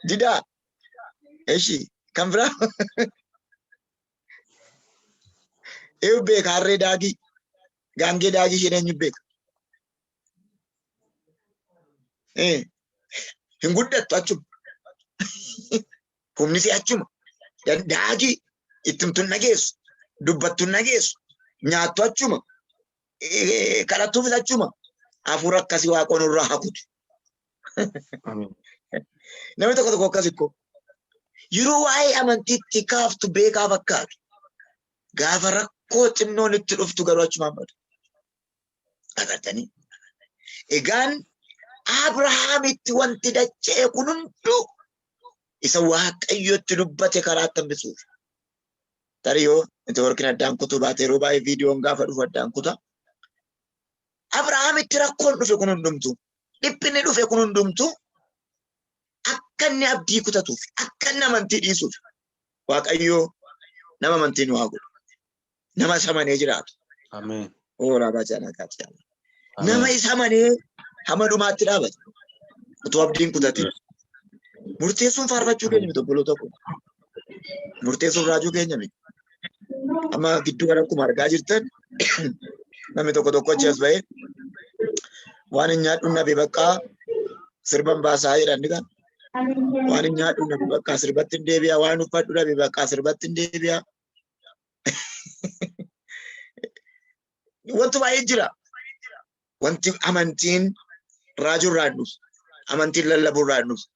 Didaa ishi kan biraa hoo? Eeyu beeka harree daagii gaangee daagii isheen eenyu beeka? Hin guddattu achuma. Humni si achuma. Daagii ittimtu hin dhageessu. Dubbattu hin dhageessu. Nyaattu achuma. Kadhattuufis achuma. Hafuura akkasii waaqoon irraa hakutu. Ameen. Namni tokko tokko akkas ikkoo. Yeroo waa'ee amantiitti kaaftu beekaa fakkaatu. Gaafa rakkoo xinnoon itti dhuftu garuu achumaan badu. Agartanii? Egaan Abrahaamitti wanti dacha'e kun hunduu isa Waaqayyotti dubbate karaatti hambisuuf. Tarii yoo neetwoorkiin addaan kutuu baate yeroo baay'ee viidiyoon gaafa dhufu addaan kuta. Abrahaamitti rakkoon dhufe kun hundumtuu, dhiphinni dhufe kun hundumtuu akka inni abdii kutatuuf, akka inni amantii dhiisuuf. Waaqayyoo nama amantii nu haa godhu. Nama isa amanee jiraatu. Ameen. Ooraa baacaa kaati. Nama Ameen. isa amanee hamma dhumaatti dhaabata. Utuu abdiin kutatin. Murteessuun faarfachuu keenya miti obboloota koo. Murteessuun raajuu keenya miti. Amma gidduu kana akkuma argaa jirtan namni tokko tokko achi as ba'ee waan hin nyaadhu nabe baqqaa sirban baasaa jedhan ni kan. Waan hin nyaadhu nabe baqqaa sirbatti hin deebi'a. Waan uffadhu nabe baqqaa sirbatti hin deebi'a. Wanti baay'ee jira. Wanti amantiin raajuu irraa hin dhufu. Amantiin lallabuu irraa hin dhufu.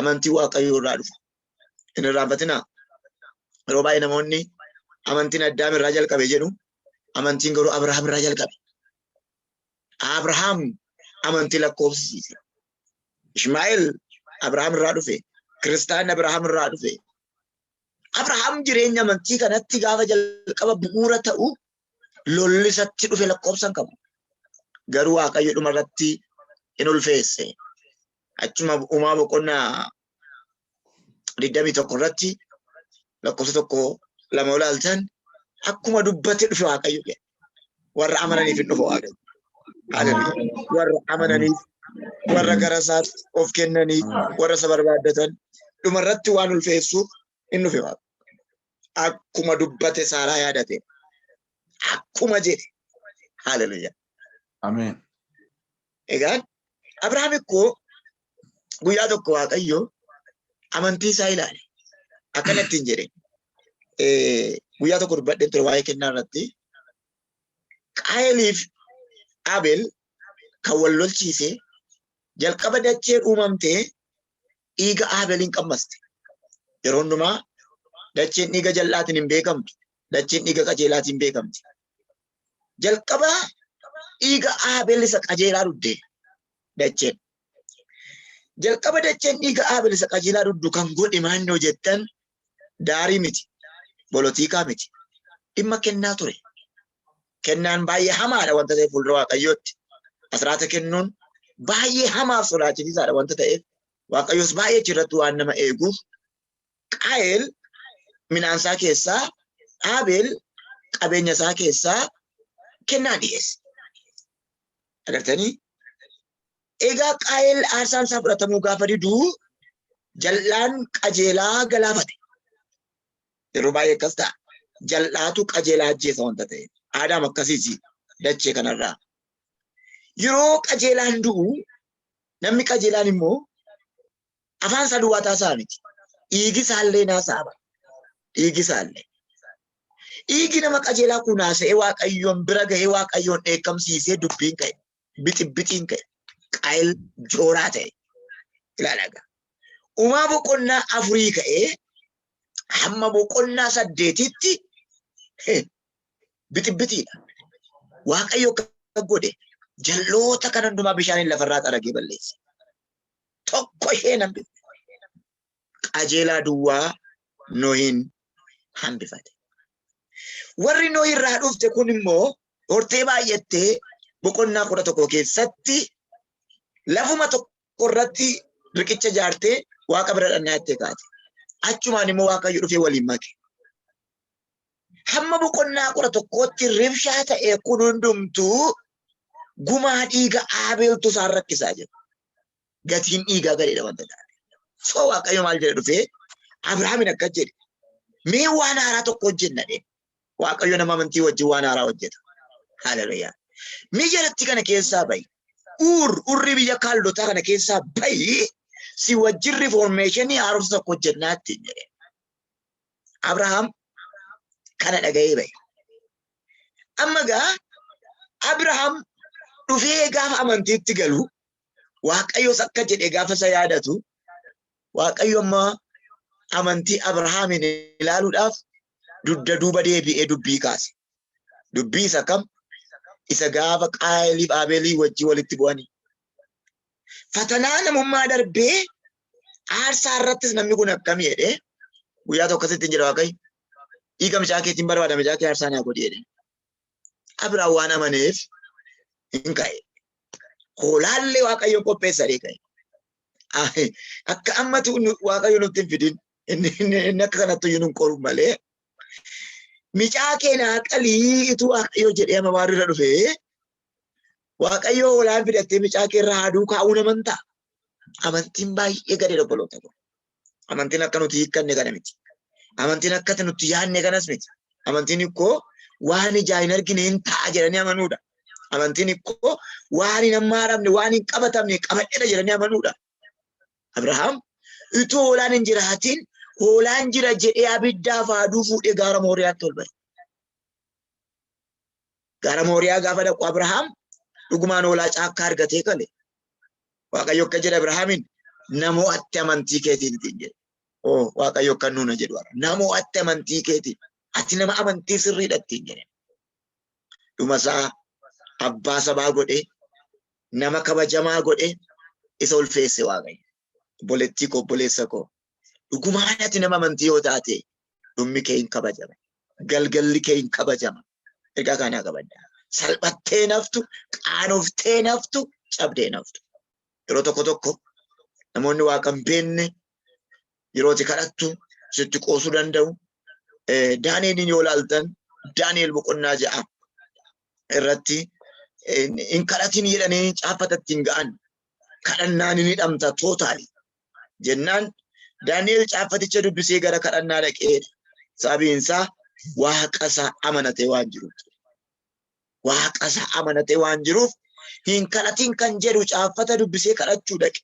Amantii Waaqayyoo irraa dhufa. Hin irraanfatinaa. Yeroo baay'ee namoonni amantiin Addaam irraa jalqabe jedhu. Amantiin garuu Abrahaam irraa jalqabe. Abrahaam amantii lakkoofsisiise. Ishmaa'eel Abrahaam irraa dhufe. Kiristaanni Abrahaam irraa dhufe. Abrahaam jireenya amantii kanatti gaafa jalqaba bu'uura ta'u lolli isatti dhufe lakkoofsa hin qabu. Garuu Waaqayyo dhuma irratti in ulfeesse. Achuma Uumaa boqonnaa 21 irratti lakkoofsa 1, 2 ilaaltan, akkuma dubbate dhufe Waaqayyo jedhe. Warra amananiif hin dhufa Waaqayyo. Haleluuyaa. Warra amananiif, warra gara isaatti of kennaniif, warra isa barbaaddatan dhuma irratti waan ulfeessuuf hin dhufe Waaqayyo. Akkuma dubbate Saaraa yaadate. Akkuma jedhe. Haleluuyaa. Ameen. Egaan Abrahaam ikkoo guyyaa tokko Waaqayyo amantii isaa ilaale. Akkana ittiin jedhe. Guyyaa tokko dubbadheen ture waa'ee kennaa irratti. Qaayeliif Abel kan wal lolchiise, jalqaba dacheen uumamtee dhiiga Abeliin qammaste. Yeroo hundumaa dacheen dhiiga jal'aatiin hin beekamtu. Dacheen dhiiga qajeelaatiin beekamti. Jalqaba dhiiga Abel isa qajeelaa dhugde dacheen. Jalqaba dacheen dhiiga Abel isa qajeelaa dhugdu kan godhe maannoo jettan, daarii miti. Polotiikaa miti. Dhimma kennaa ture. Kennaan baay'ee hamaadha wanta ta'eef, fuuldura Waaqayyootti. Asraata kennuun baay'ee hamaaf sodaachisiisaadha wanta ta'eef, Waaqayyos baay'ee achirratti waan nama eeguuf, Qaayel midhaansaa keessaa, Abel qabeenya isaa keessaa kennaa dhiyeesse. Agartanii? Egaa Qaayel aarsaan isaa fudhatamuu gaafa diduu, jal'aan qajeelaa galaafate. Yeroo baay'ee akkas ta'a. Jal'aatu qajeelaa ajjeesa wanta ta'eef. Aadaam akkasiiti dachee kanarraa. Yeroo qajeelaan du'u, namni qajeelaan immoo afaan isaa duwwaa taasaa miti. Dhiigi isaallee naasa'a. Dhiigi isaallee. Dhiigi nama qajeelaa kun haasa'ee Waaqayyoon bira gahee Waaqayyoon dheekkamsiisee dubbiin ka'e. Bixibbixiin ka'e. Qaayil jooraa ta'e. Ilaalaa gaa. Uumaa boqonnaa 4 ka'ee hamma boqonnaa 8tti bixibbixiidha. Waaqayyo akka godhe, jalloota kan hundumaa bishaaniin lafarraa xaragee balleesse. Tokko ishee hambifne. Qajeelaa duwwaa Nohiin hambifate. Warri Nohi irraa dhufte kun immoo hortee baay'attee boqonnaa 11 keessatti lafuma tokko irratti riqicha ijaartee Waaqa bira dhannaa jettee kaate. Achumaan immoo Waaqayyo dhufee waliin make. Hamma boqonnaa 11tti ribshaa ta'e kun hundumtuu gumaa dhiiga Aabeeltu isaan rakkisaa jira. Gatiin dhiigaa gadheedha wanta taate. So Waaqayyo maal jedhe? Dhufee Abrahaamin akkas jedhe. Mee waan haaraa tokko hojjenna dhe. Waaqayyo nama amantii wajjin waan haaraa hojjeta. Haleluuyaa. Mee jalatti kana keessaa bahi. Urri biyya Kaaldotaa kana keessaa bahi, si wajjin reformation, haaromsa tokko hojjennaa ittiin jedhe. Abrahaam kana dhaga'ee bahe. Amma gaa Abrahaam dhufee gaafa amantiitti galu, Waaqayyos akka jedhe gaafa isa yaadatu, Waaqayyo amma amantii Abrahaamin ilaaluudhaaf dugda duuba deebi'ee dubbii kaase. Dubbii isa kam? Isa gaafa Qaayeliif Abeelii wajjin walitti bu'anii. Fatanaa namummaa darbee aarsaa irrattis namni kun akkamii jedhee guyyaa tokko asitti hin jedha Waaqayyo. Dhiiga mucaa keetiin barbaada, mucaa kee aarsaa naa godhi jedhe. Abrahaam waan amaneef hin ka'e. Hoolaallee Waaqayyo qopheessa jedhee ka'e. Akka ammatu Waaqayyo nutti hin fidin. Inni akka kanatti iyyuu nun qoru malee. Micaa kee naa qalii ituu Waaqayyo jedhee amma waan irra dhufee, Waaqayyo hoolaan fidattee micaa kee irraa haaduu kaa'uu namantaa. Amantiin baay'ee gadheedha, obboloota koo. Amantiin akka nuti hiikkanne kana miti. Amantiin akka nuti yaadne kanas miti. Amantiin ikkoo waan ijaa hin argine hin ta'a jedhanii amanuudha. Amantiin ikkoo waan hin hammaaramne, waan hin qabatamne qabadheedha jedhanii amanuudha. Abrahaam utuu hoolaan hin jiraatin hoolaan jira jedhee abiddaaf haaduu fuudhee gaara Mooriyaatti ol ba'e. Gaara Mooriyaa gaafa dhaqu, Abrahaam dhugumaan hoolaa caakkaa argatee kale. Waaqayyo akka jedhe Abrahaamiin, "Namo'atte amantii keetiin" ittiin jedhe. Oo, Waaqayyo akka nuuna jedhu har'a. "Namo'atte amantii keetiin. Ati nama amantii sirriidha" ittiin jedhe. Dhumasaa abbaa sabaa godhee, nama kabajamaa godhee isa ulfeesse Waaqayyo. Obboleettii koo, obboleessa koo, dhugumaan ati nama amantii yoo taate, dhummi kee hin kabajama. Galgalli kee hin kabajama. Ergaa kanaa qabadda. Salphattee naftu, qaanoftee naftu, cabdee naftu. Yeroo tokko tokko namoonni waaqa hin beekne yeroo ati kadhattu sitti qoosuu danda'u. Daani'eliin yoo ilaaltan Daani'el boqonnaa 6 irratti hin kadhatin jedhanii caaffata ittiin ga'an, kadhannaan hin hidhamta totally jennaan, Daani'el caaffaticha dubbisee gara kadhannaa dhaqee. Sababiin isaa waaqa isaa amanatee waan jiruuf. Waaqa isaa amanatee waan jiruuf hin kadhatin kan jedhu caaffata dubbisee kadhachuu dhaqe.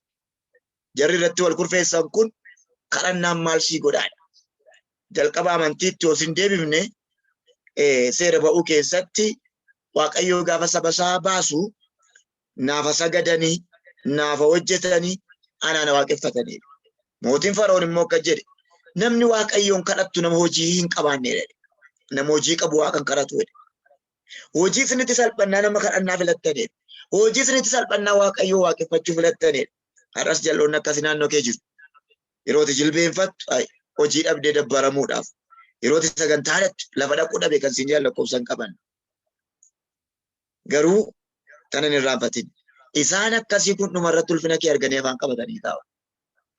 Jarri irratti wal kurfeessan kun kadhannaan maal sii godhaadha. Jalqaba amantiitti osoo hin deebifne, seera ba'uu keessatti Waaqayyoo gaafa saba isaa baasu naafa sagadanii, naafa hojjetanii, anaana waaqeffatanii. Mootiin Fara'oon immoo akka jedhe, namni Waaqayyoon kadhattu nama hojii hin qabaanne jedhe. Nama hojii qabu Waaqa hin kadhatu jedhe. Hojii isinitti salphannaa nama kadhannaa filattaniidha. Hojii isinitti salphannaa Waaqayyoo waaqeffachuu filattaniidha. Har'as jal'oonni akkasii naannoo kee jiru. Yeroo ati jilbeenfattu hojii dhabdee dabbaramuudhaaf. Yeroo ati sagantaa dhattu lafa dhaquu dhabe kan siin jedhan lakkoofsa hin qaban. Garuu kana hin irraanfatin. Isaan akkasii kun dhumarratti ulfina kee arganii afaan qabatanii taa'u.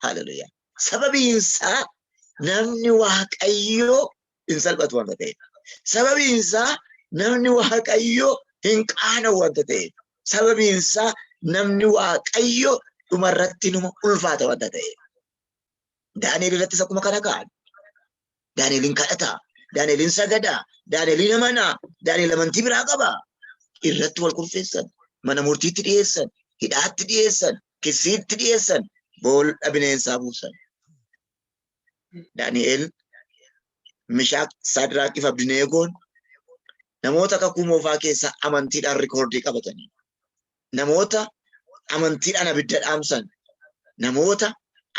Haleluuyaa. Sababiin isaa namni Waaqayyoo hin salphatu wanta ta'eef. Sababiin isaa namni Waaqayyoo hin qaana'u wanta ta'eef. Sababiin isaa namni Waaqayyoo dhumarratti numa ulfaata wanta ta'eef. Daani'el irrattis akkuma kana ka'an. Daani'eliin kadhataa, Daani'eliin sagadaa, Daani'eliin amanaa, Daani'el amantii biraa qaba. Irratti wal kurfeessan, mana murtiitti dhiyeessan, hidhaatti dhiyeessan, kissiitti dhiyeessan, boolla bineensaa buusan. Daani'el, Mishaaq, Sadraaqii fi Abdineegoon namoota kakuu moofaa keessaa amantiidhaan rikoordii qabatanii, namoota amantiidhaan abidda dhaamsan, namoota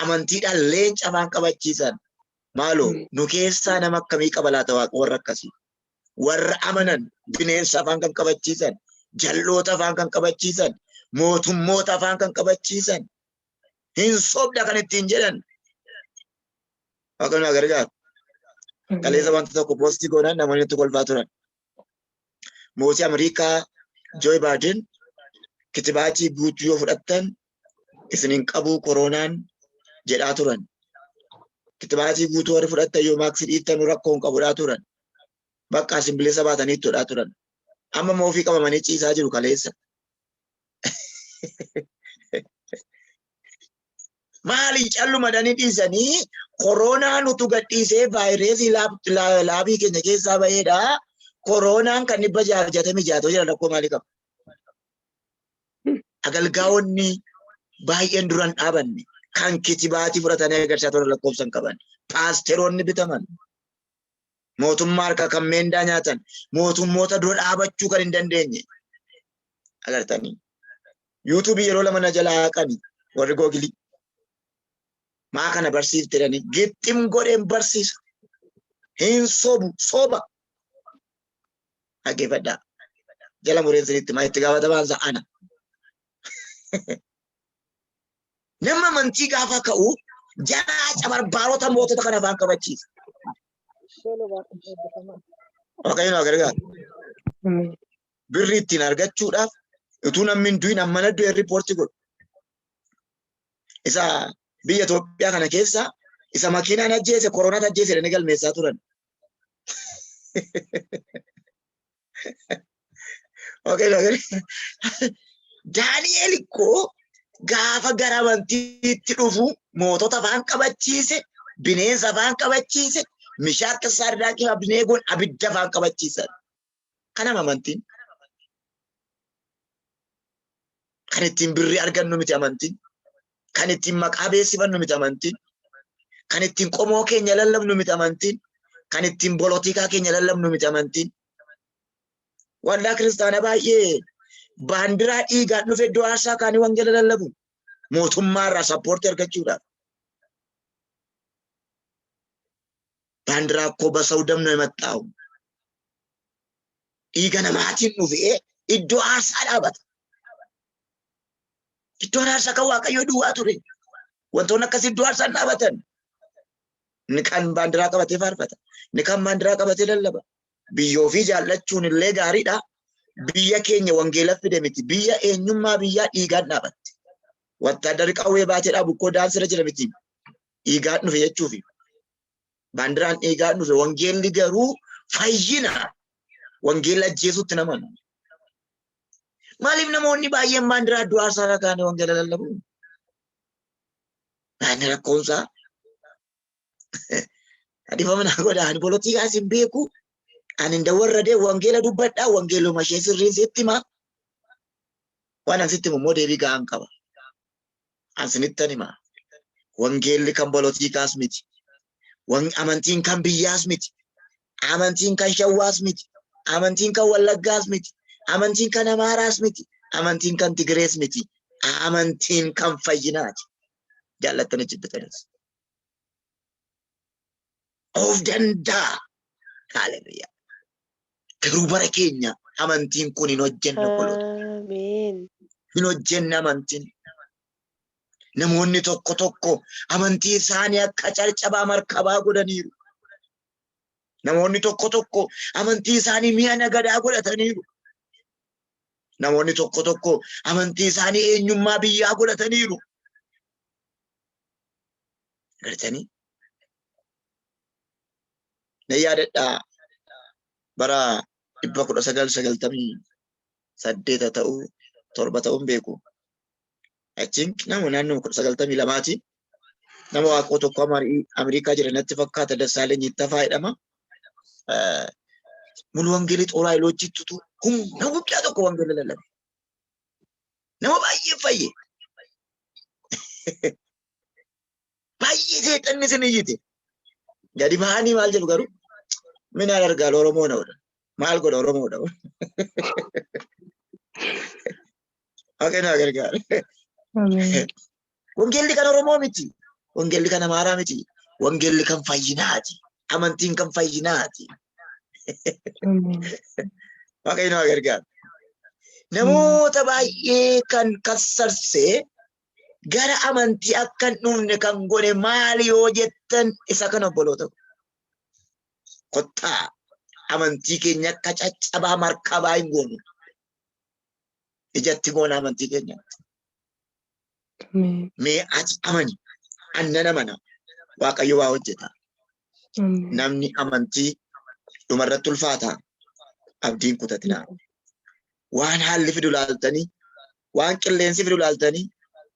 amantiidhaan leenca afaan qabachiisan. Maaloo, nu keessaa nama akkamii qaba laata Waaqa? Warra akkasii, warra amanan, bineensa afaan kan qabachiisan, jal'oota afaan kan qabachiisan, mootummoota afaan kan qabachiisan, hin sobda kan ittiin jedhan. Waaqayyo nu gargaaru. Kaleessa wanta tokko post goonaan namoonni itti kolfaa turan. Mootii Ameerikaa Joe Biden kitibaatii guutuu yoo fudhattan isin hin qabuu koronaan jedhaa turan. Kitibaatii guutuu warri fudhattan yoo maaksii dhiiftan rakkoo hin qabudhaa turan. Bakka isin bilisa baatanii ittodhaa turan. Amma immoo ofii qabamanii ciisaa jiru kaleessa. Maali, callumadhanii dhiisanii koronaan utuu gadhiisee vaayirasii laabii keenya keessaa baheedha. Koronaan kan 666 ta'u jira, rakkoo maalii qaba? Agalgaa'onni baay'een duran dhaabanne kan kitibaatii fudhatanii agarsiisaa turan lakkoofsa hin qaban. Paasteroonni bitaman. Mootummaa harkaa kan meendaa nyaatan. Mootummoota dura dhaabachuu kan hin dandeenye. Agartanii. Yuutuubii yeroo lama na jalaa haqani warri Googilii. Maa kana barsiifte jedhanii gixxim godheen barsiisa. Hin sobu, soba. Dhaggeeffadhaa. Jala mureen sinitti maa itti gaafatamaan isaa ana. Nama amantii gaafa ka'u jaraa cabarbaarota mootota kana afaan qabachiisa. Waaqayyo nu gargaaru. Birri ittiin argachuudhaaf utuu namni hin du'in ammana du'e riippoortii godhu. Isa biyya Itoophiyaa kana keessa isa makiinaan ajjeese koronaatu ajjeese jedhanii galmeessaa turan. Okay, Daani'el ikkoo gaafa gara amantiitti dhufu mootota afaan qabachiise, bineensa afaan qabachiise, Mishaaq, Saadiraaqii fi Abdineegoon abidda afaan qabachiisan. Kanam amantiin. Kan ittiin birrii argannu miti amantiin. Kan ittiin maqaa beeksifannu miti amantiin. Kan ittiin qomoo keenya lallabnu miti amantiin. Kan ittiin polotikaa keenya lallabnu miti amantiin. Waldaa kiristaanaa baay'ee baandiraa dhiigaan dhufe iddoo aarsaa kaanii wangeela lallabu. Mootummaa irraa support argachuudhaaf. ባንዲራ እኮ በሰው ደም ነው የመጣው። Dhiiga namaatiin dhufee iddoo aarsaa dhaabata. Iddoon aarsaa kan Waaqayyoo duwwaa ture. Wantoonni akkasii iddoo aarsaa hin dhaabatan. Inni kan baandiraa qabatee faarfata. Inni kan baandiraa qabatee lallaba. Biyya ofii jaallachuun illee gaariidha. Biyya keenya wangeela fide miti. Biyya eenyummaa biyyaa dhiigaan dhaabatte. Wattaaddarri qawwee baatee dhaabu koo daansira jira miti. Dhiigaan dhufe jechuufi. Baandiraan dhiigaan dhufe. Wangeelli garuu fayyina. Wangeela ajjeesuutti nama. Maaliif namoonni baay'een baandiraa iddoo aarsaa kaanii wangeela lallabu? Ani rakkoonsaa dhiifama naa godha. Ani polotiikaas hin beeku. Ani hin dawarradee wangeela dubbadhaa. Wangeeluma ishee sirriin sitti hima. Waan an sitti himu immoo deebii ga'aan qaba. An sinittan hima. Wangeelli kan polotiikaas miti. Amantiin kan biyyaas miti. Amantiin kan Shawwaas miti. Amantiin kan Wallaggaas miti. Amantiin kan Amaaraas miti. Amantiin kan Tigirees miti. Amantiin kan fayyinaati. Jaallattanii jibbitanis. Of danda'a. Haaleluyyaa. Garuu bara keenya amantiin kun hin hojjenne obboloota. Ameen. Hin hojjenne amantiin. Namoonni tokko tokko amantii isaanii akka carcabaa markabaa godhaniiru. Namoonni tokko tokko amantii isaanii mi'a nagadaa godhataniiru. Namoonni tokko tokko amantii isaanii eenyummaa biyyaa godhataniiru. Gartanii? Nan yaadadhaa bara 1998 ta'uu 7 ta'uun beeku. I think nama naannoo 1992ti. Nama waaqoo tokko Ameerikaa jira natti fakkaata, Dassaaleny Ittafaa jedhama. Mulu wangeelii xooraa iloochittutu humna guddaa tokko wangeela lallabe. Nama baay'ee fayye. Baay'ee seexanni isin iyyite. Gadi bahanii maal jedhu garuu minaan argaa Oromoo na godha. Maal godha Oromoodha. Waaqayyo na gargaara. Ameen. Wangeelli kan Oromoo miti. Wangeelli kan Amaaraa miti. Wangeelli kan fayyinaati. Amantiin kan fayyinaati. Ameen. Waaqayyo na gargaara. Namoota baay'ee kan kassarsee gara amantii akka hin dhufne kan godhe maali yoo jettan, isa kana obboloota ko. Kottaa amantii keenya akka caccabaa markabaa hin goonu. Ijatti goona amantii keenya. Ameen. Mee ati amani. Annan amana. Waaqayyo waa hojjeta. Ameen. Namni amantii dhumarratti ulfaata. Abdiin kutatinaa. Waan haalli fidu laaltanii, waan qilleensi fidu laaltanii,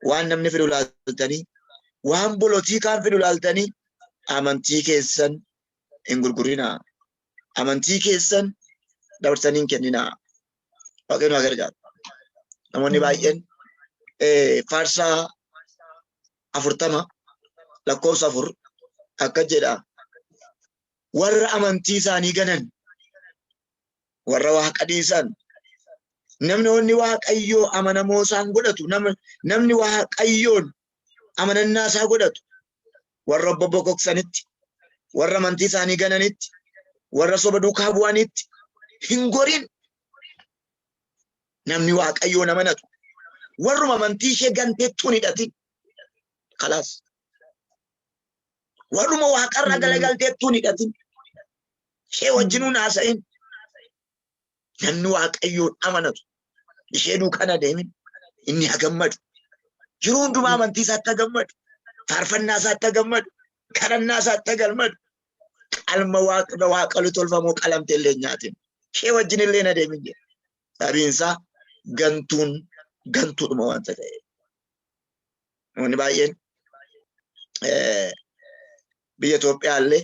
waan namni fidu laaltanii, waan polotiikaan fidu laaltanii amantii keessan hin gurgurinaa. Amantii keessan dabarsanii hin kenninaa. Waaqayyo nu haa gargaaru. Namoonni baay'een Faarsaa 40 lakkoofsa 4 akka jedha. Warra amantii isaanii ganan, warra waaqa dhiisan, namni Waaqayyoo amanamoo isaan godhatu, namni Waaqayyoon amanannaa isaa godhatu, warra obbo bokoksanitti, warra amantii isaanii gananitti, warra soba duukaa bu'anitti hin gorin. Namni Waaqayyoon amanatu warruma amantii ishee ganteettuu hin hidhatin. Kalaas. Warruma waaqarra galagalteettuu hin hidhatin. Ishee wajjinuun haasa'in. Namni Waaqayyoon amanatu ishee duukaan adeemin inni haa gammadu. Yeroo hundumaa amantii isaatti haa gammadu. Faarfannaa isaatti haa gammadu. Kadhannaa isaatti haa gammadu. Qalma waaqa waaqolii tolfamoo qalamte illee hin nyaatin. Ishee wajjin illee hin adeemin jedha. Sababiin isaa gantuun gantuudhuma wanta ta'e. Namoonni baay'een biyya Itoophiyaa illee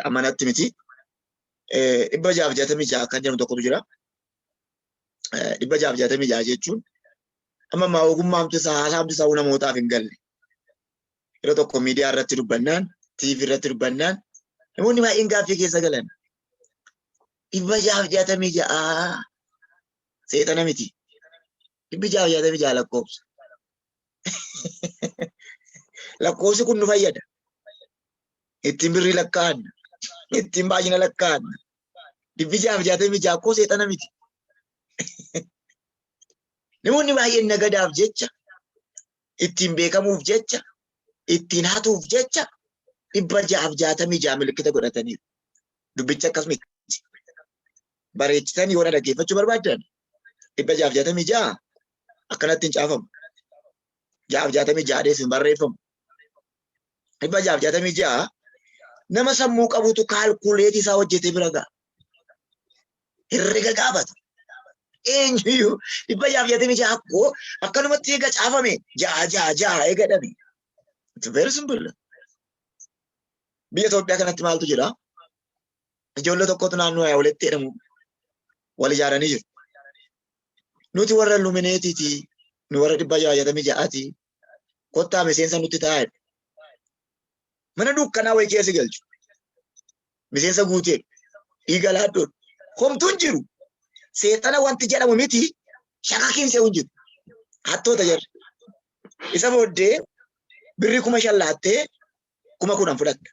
amanatti miti. 666 kan jedhamu tokkotu jira. 666 jechuun amma ammaa ogummaamti isaa haasaamti isaa namootaaf hin galle. Yeroo tokko miidiyaa irratti dubbannaan, TV irratti dubbannaan namoonni baay'een gaaffii keessa galan. 666 seexana miti. 666 lakkoofsa. Lakkoofsi kun nu fayyada. Ittiin birrii lakkaa'anna. Ittiin baay'ina lakkaa'anna. 666 koo seexana miti. Namoonni baay'een nagadaaf jecha, ittiin beekamuuf jecha, ittiin hatuuf jecha 666 milikkita godhataniiru. Dubbichi akkas miti. Bareechitanii yoo na dhaggeeffachuu barbaaddan 666 akkanatti hin caafamu. 666 dees hin barreeffamu. 666 nama sammuu qabutu calculate isaa hojjetee bira ga'a. Herrega gaafata. Eenyuyyuu 666 akkoo akkanumatti eega caafame ja'a ja'a ja'a eega dhame. It's very simple. Biyya Itoophiyaa kanatti maaltu jira? Ijoollee tokkotu naannoo walitti jedhamu wal ijaaranii jiru. Nuti warra Illuminaatiiti, nu warra 666ti. Kottaa miseensa nutti taa'aa. Mana dukkanaa wayii keessa galchu. Miseensa guutee dhiiga laaddoon homtuun jiru. Seexana wanti jedhamu miti, shakakiin se'u hin jiru. Hattoota jarri. Isa booddee birrii 5,000 laattee 10,000 fudhatta.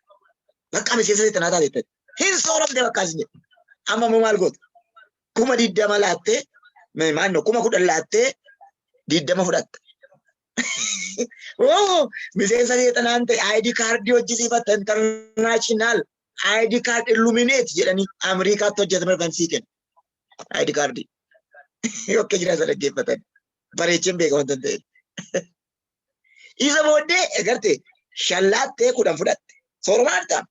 Bakka miseensa seexanaa taate hin sooramte bakka isin jedhu. Amma immoo maal goota? 20,000 laattee, maannoo 10,000 laattee 20 fudhatta. Oo, miseensa seexanaan ta'e ID kaardii hojjisiifatta, international ID card Illuminate jedhanii Ameerikaatti hojjetame kan sii kennu. ID kaardii. Akka jiran isa dhaggeeffatan. Bareecheen beeka wanta ta'eef. Isa booddee egarte 5 laattee 10 fudhatte. Sooromaan ta'a.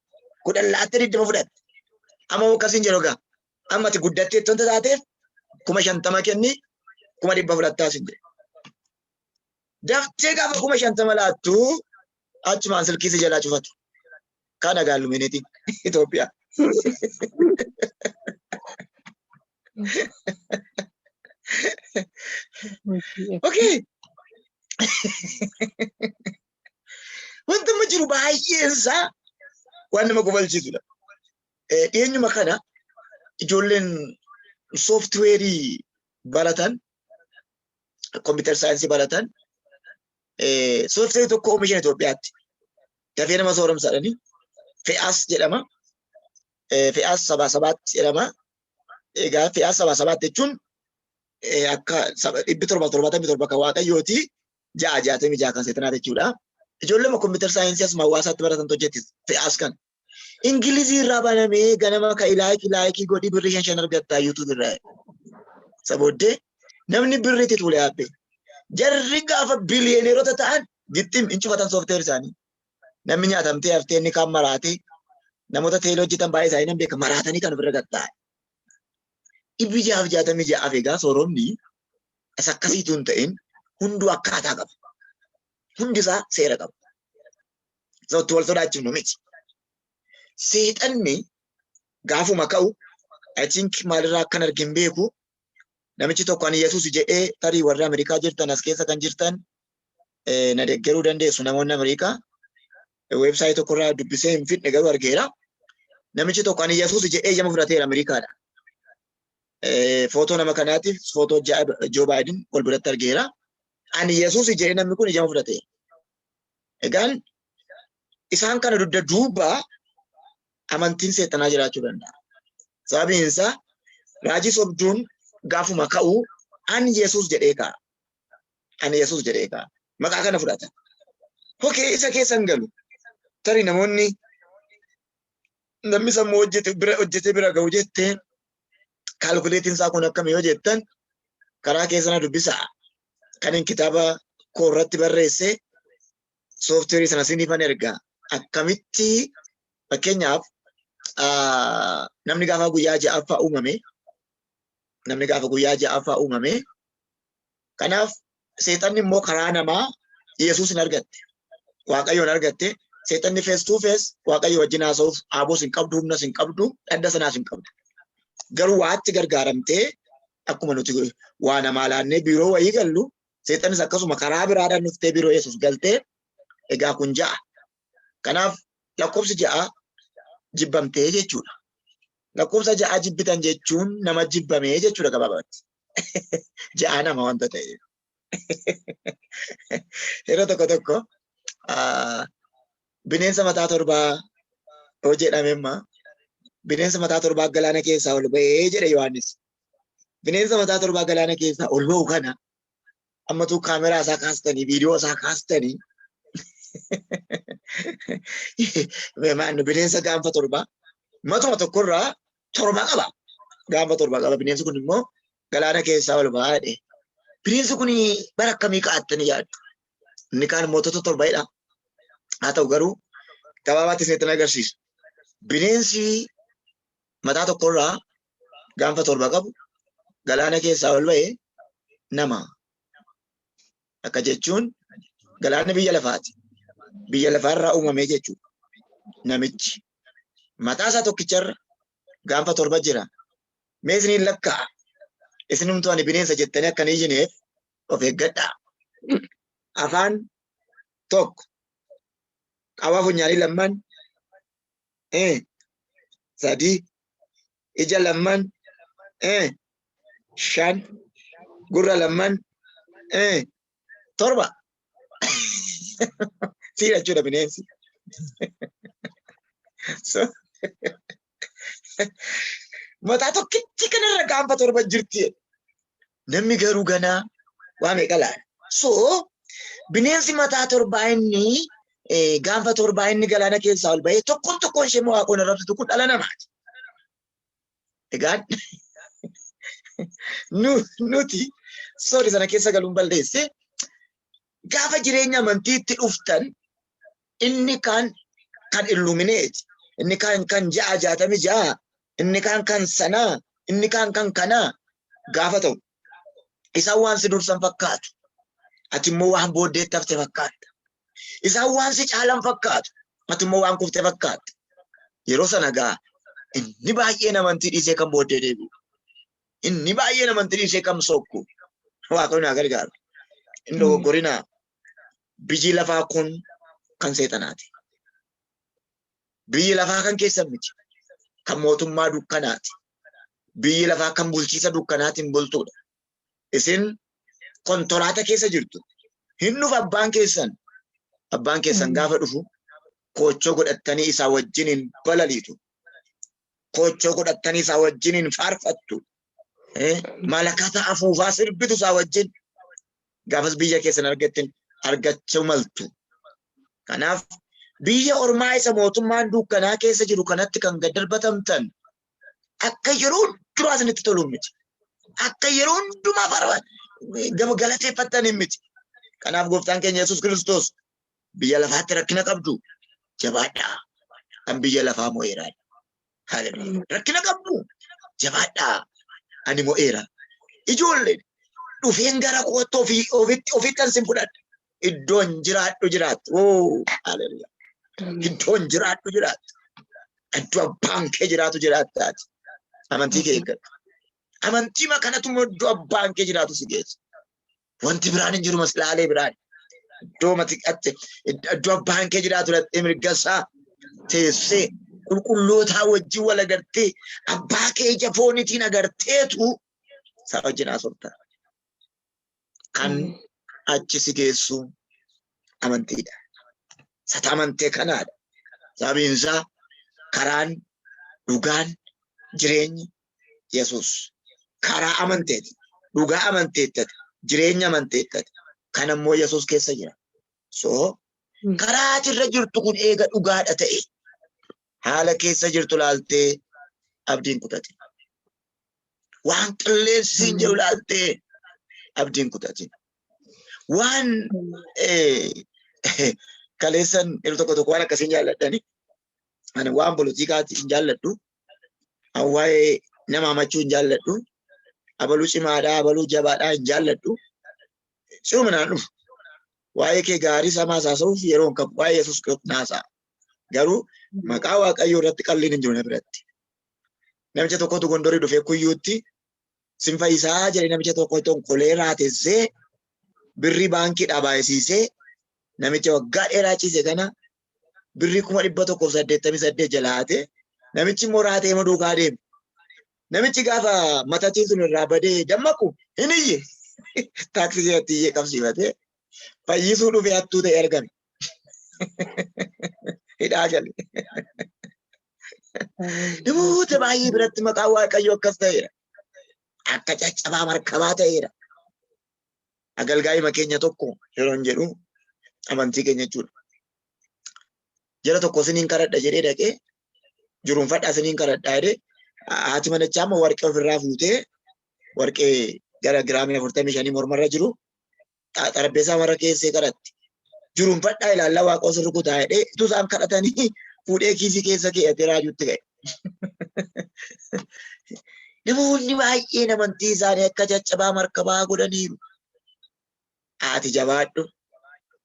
10 laattee 20 fudhatte. Amma akkasiin jedhu egaa. Amma ati guddattee wanta taateef 50,000 kenni, 100,000 fudhattaa sin jedhe. Daftee gaafa 50,000 laattu achumaan silkii si jalaa cufatu. Kana egaa Illuminaatiin Itoophiyaa. Okay. Wanti amma jiru baay'een isaa waan nama kofalchiisudha. Dhiyeenyuma kana ijoolleen sooftiweerii baratan, computer science baratan, sooftiweerii tokko oomishan Itoophiyaatti. Dafee nama sooromsaadhani. Fe'aas jedhama. Fe'aas sabaa sabaatti jedhama. Egaa fe'aas sabaa sabaatti jechuun akka 777 kan Waaqayyooti, 666 kan seexanaa jechuudha. Ijoollee computer science asuma hawaasaatti baratan hojjetti fe'aas kan. Ingilizii irraa banamee ganama ka'i, like like godhii birrii shan shan argattaa YouTube irraa. Isa booddee namni birriitti tuulee hafe. Jarri gaafa biliyeenerota ta'an gixxim hin cufatan software isaanii. Namni nyaatamtee haftee, inni kaan maraatee, namoota teelee hojjetan baay'ee isaanii nan beeka, maraatanii kan ofirra gatta'an. 666 egaa sooromni as akkasiitu hin ta'in, hunduu akkaataa qaba. Hundi isaa seera qaba. Isa wal sodaachifnu miti. Seexanni gaafuma ka'u, I think maalirraa akkan argin beeku, namichi tokko ani Yesuus jedhee, tarii warri Ameerikaa jirtan as keessa kan jirtan na deeggaruu dandeessu, namoonni Ameerikaa, website tokkorraa dubbisee hin fidne garuu argeera. Namichi tokko ani Yesuus jedhee eeyyama fudhateera Ameerikaadha. Footoo nama kanaatiif footoo Joe Biden wal biratti argeera. Ani Yesuus jedhee namni kun eeyyama fudhateera. Egaan isaan kana dugda duuba amantiin seexanaa jiraachuu danda'a. Sababiin isaa raajii sobduun gaafuma ka'u ani Yesuus jedhee ka'a. Ani Yesuus jedhee ka'a. Maqaa kana fudhata. Okay, isa keessa hin galu. Tarii namoonni namni sammuu hojjete bira hojjete bira ga'u jettee calculateiin isaa kun akkami yoo jettan, karaa keessa na dubbisaa. Kanin kitaaba koo irratti barreesse sooftiweerii sana siniifan erga. Akkamitti, fakkeenyaaf, namni gaafa guyyaa ja'affaa uumame, namni gaafa guyyaa ja'affaa uumame, kanaaf seexanni immoo karaa namaa Yesuus hin argatte. Waaqayyoon argatte. Seexanni face to face Waaqayyo wajjin haasa'uuf aaboos hin qabdu, humnas hin qabdu, dhadda sanaas hin qabdu. Garuu waatti gargaaramtee, akkuma nuti waa namaa laannee biiroo wayii gallu, seexannis akkasuma karaa biraadhaan dhuftee biiroo Yesuus galtee, egaa kun ja'a. Kanaaf lakkoofsi 6 jibbamtee jechuudha. Lakkoofsa 6 jibbitan jechuun nama jibbamee jechuudha gabaabatti. 6 nama wanta ta'eef. Yeroo tokko tokko bineensa mataa torbaa yoo jedhame, imma bineensa mataa torbaa galaana keessaa ol ba'ee jedhe Yohaannis. Bineensa mataa torbaa galaana keessaa ol ba'u kana ammatu kaameraa isaa kaastanii, viidiyoo isaa kaastanii, maannu bineensa gaanfa torbaa matuma tokkorraa torba qaba. Gaanfa torba qaba. Bineensi kun immoo galaana keessaa ol ba'a jedhe. Bineensi kun bara akkamii ka'attanii yaaddu? Inni kaan mootota torba jedha. Haa ta'u garuu gabaabaatti isinitti agarsiisa. Bineensi mataa tokkorraa gaanfa torba qabu galaana keessaa ol ba'e nama. Akka jechuun galaanni biyya lafaati. Biyya lafaarraa uumamee jechuudha. Namichi mataa isaa tokkicharra gaanfa torba jira. Mee isiniin lakkaa'a. Isinumtuu ani bineensa jettanii akka hin iyyineef of eeggadhaa. Afaan tokko, qaawwaa funyaanii lamman, sadii, ija lamman, shan, gurra lamman, torba. Siidha jechuudha bineensi. So, mataa tokkichi kanarra gaanfa torba jirti. Namni garuu ganaa waa meeqa laala. So bineensi mataa torbaa inni gaanfa torbaa inni galaana keessaa ol bahee tokkoon tokkoon ishee immoo waaqoon arrabsitu kun dhala namaati. Egaan nuti sorry sana keessa galuun balleesse. Gaafa jireenya amantiitti dhuftan inni kaan kan illumineeti, inni kaan kan 666, inni kaan kan sanaa, inni kaan kan kanaa gaafa ta'u isaan waan si dursan fakkaatu, ati immoo waan booddeetti hafte fakkaatta. Isaan waan si caalan fakkaatu, ati immoo waan kufte fakkaatta. Yeroo sana gaa inni baay'een amantii dhiisee kan booddee deebi'u, inni baay'een amantii dhiisee kan sokku. Waaqayyo naa gargaaru. Hin dogoggorinaa. Biyyi lafaa kun kan seexanaati. Biyyi lafaa kan keessan miti. Kan mootummaa dukkanaati. Biyyi lafaa kan bulchiisa dukkanaatiin bultuudha. Isin kontoraata keessa jirtu. Hin dhufu abbaan keessan. Abbaan keessan gaafa dhufu koochoo godhattanii isaa wajjiniin balaliitu. Koochoo godhattanii isaa wajjiniin faarfattu. Malakata afuufaa sirbitu isaa wajjin. Gaafas biyya keessan argattin argachuu maltu. Kanaaf biyya ormaa isa mootummaan dukkanaa keessa jiru kanatti kan gad darbatamtan akka yeroo hundumaa isinitti tolu miti. Akka yeroo hundumaa gama galateeffattan hin miti. Kanaaf gooftaan keenya Yesuus Kiristoos biyya lafaatti rakkina qabdu, jabaadhaa. Kan biyya lafaa mo'eera. Haleluuyaa. Rakkina qabdu, jabaadhaa. Ani mo'eera. Ijoolleen dhufeen gara kootti ofii ofitti ofittan sin fudhadha. Iddoon jiraadhu jiraattu. Oo, haleluuyaa. Iddoon jiraadhu jiraattu. Iddoo abbaan kee jiraatu jiraattaati. Amantii kee eeggadhu. Amantii kanatu immoo iddoo abbaan kee jiraatu si geessa. Wanti biraan hin jiru maslaalee biraan. Iddoo mati qatte iddoo abbaan kee jiraatu dhattee mirga isaa teessee qulqullootaa wajjin wal agartee abbaa kee ija fooniitiin agarteetu isaa wajjin haasofta. Kan achi si geessu amantiidha. Sata amantee kanaadha. Sababiin isaa karaan, dhugaan, jireenyi Yesuus. Karaa amanteeti. Dhugaa amanteettati. Jireenya amanteettati. Kan ammoo Yesuus keessa jira. So karaa atirra jirtu kun eega dhugaadha ta'e haala keessa jirtu laaltee abdiin kutatin. Waan qilleensi siin jedhu laaltee abdiin kutatin. Waan kaleessan yeroo tokko tokko waan akkasiin jaalladhani. Ani waan politikaati hin jaalladhu. Ani waa'ee nama hamachuu hin jaalladhu. Abaluu cimaadhaa, abaluu jabaadhaa hin jaalladhu. Siruma naan dhufu. Waa'ee kee gaarii samaa haasa'uuf yeroo hin qabu. Waa'ee Yesuus naasa'a. Garuu maqaa Waaqayyoo irratti qalliin hin jiru na biratti. Namicha tokkotu Gondorii dhufee Kuyyuutti sin fayyisaa jedhee namicha tokko tonkolee raatessee birrii baankiidhaa baay'isiisee namicha waggaa dheeraa ciise kana birrii 188,000 jalaa hatee namichi immoo raatee immoo duukaa deeme. Namichi gaafa matatiin sun irraa badee dammaqu hin iyye. Taaksii keessatti iyyee qabsiifatee fayyisuu dhufee hattuu ta'e argame. Hidhaa gale. Namoota baay'ee biratti maqaan Waaqayyoo akkas ta'eera. Akka caccabaa markabaa ta'eera. Agalgaa'ima keenya tokko yeroo hin jedhu amantii keenya jechuudha. Jara tokko isiniin kadhadha jedhee dhaqee jiruunfadhaa isiniin kadhadhaa jedhee Haati manichaa immoo warqee ofirraa fuutee warqee gara giraamii 45 mormarra jiru xarapheezaa warra keessee kadhatti. Jiruunfadhaa ilaallaa waaqa osoo rukutaa jedhee utuu isaan kadhatanii fuudhee kiisii keessa kee'atee raajuutti ka'e. Namoonni baay'een amantii isaanii akka caccabaa markabaa godhaniiru. Ati jabaadhu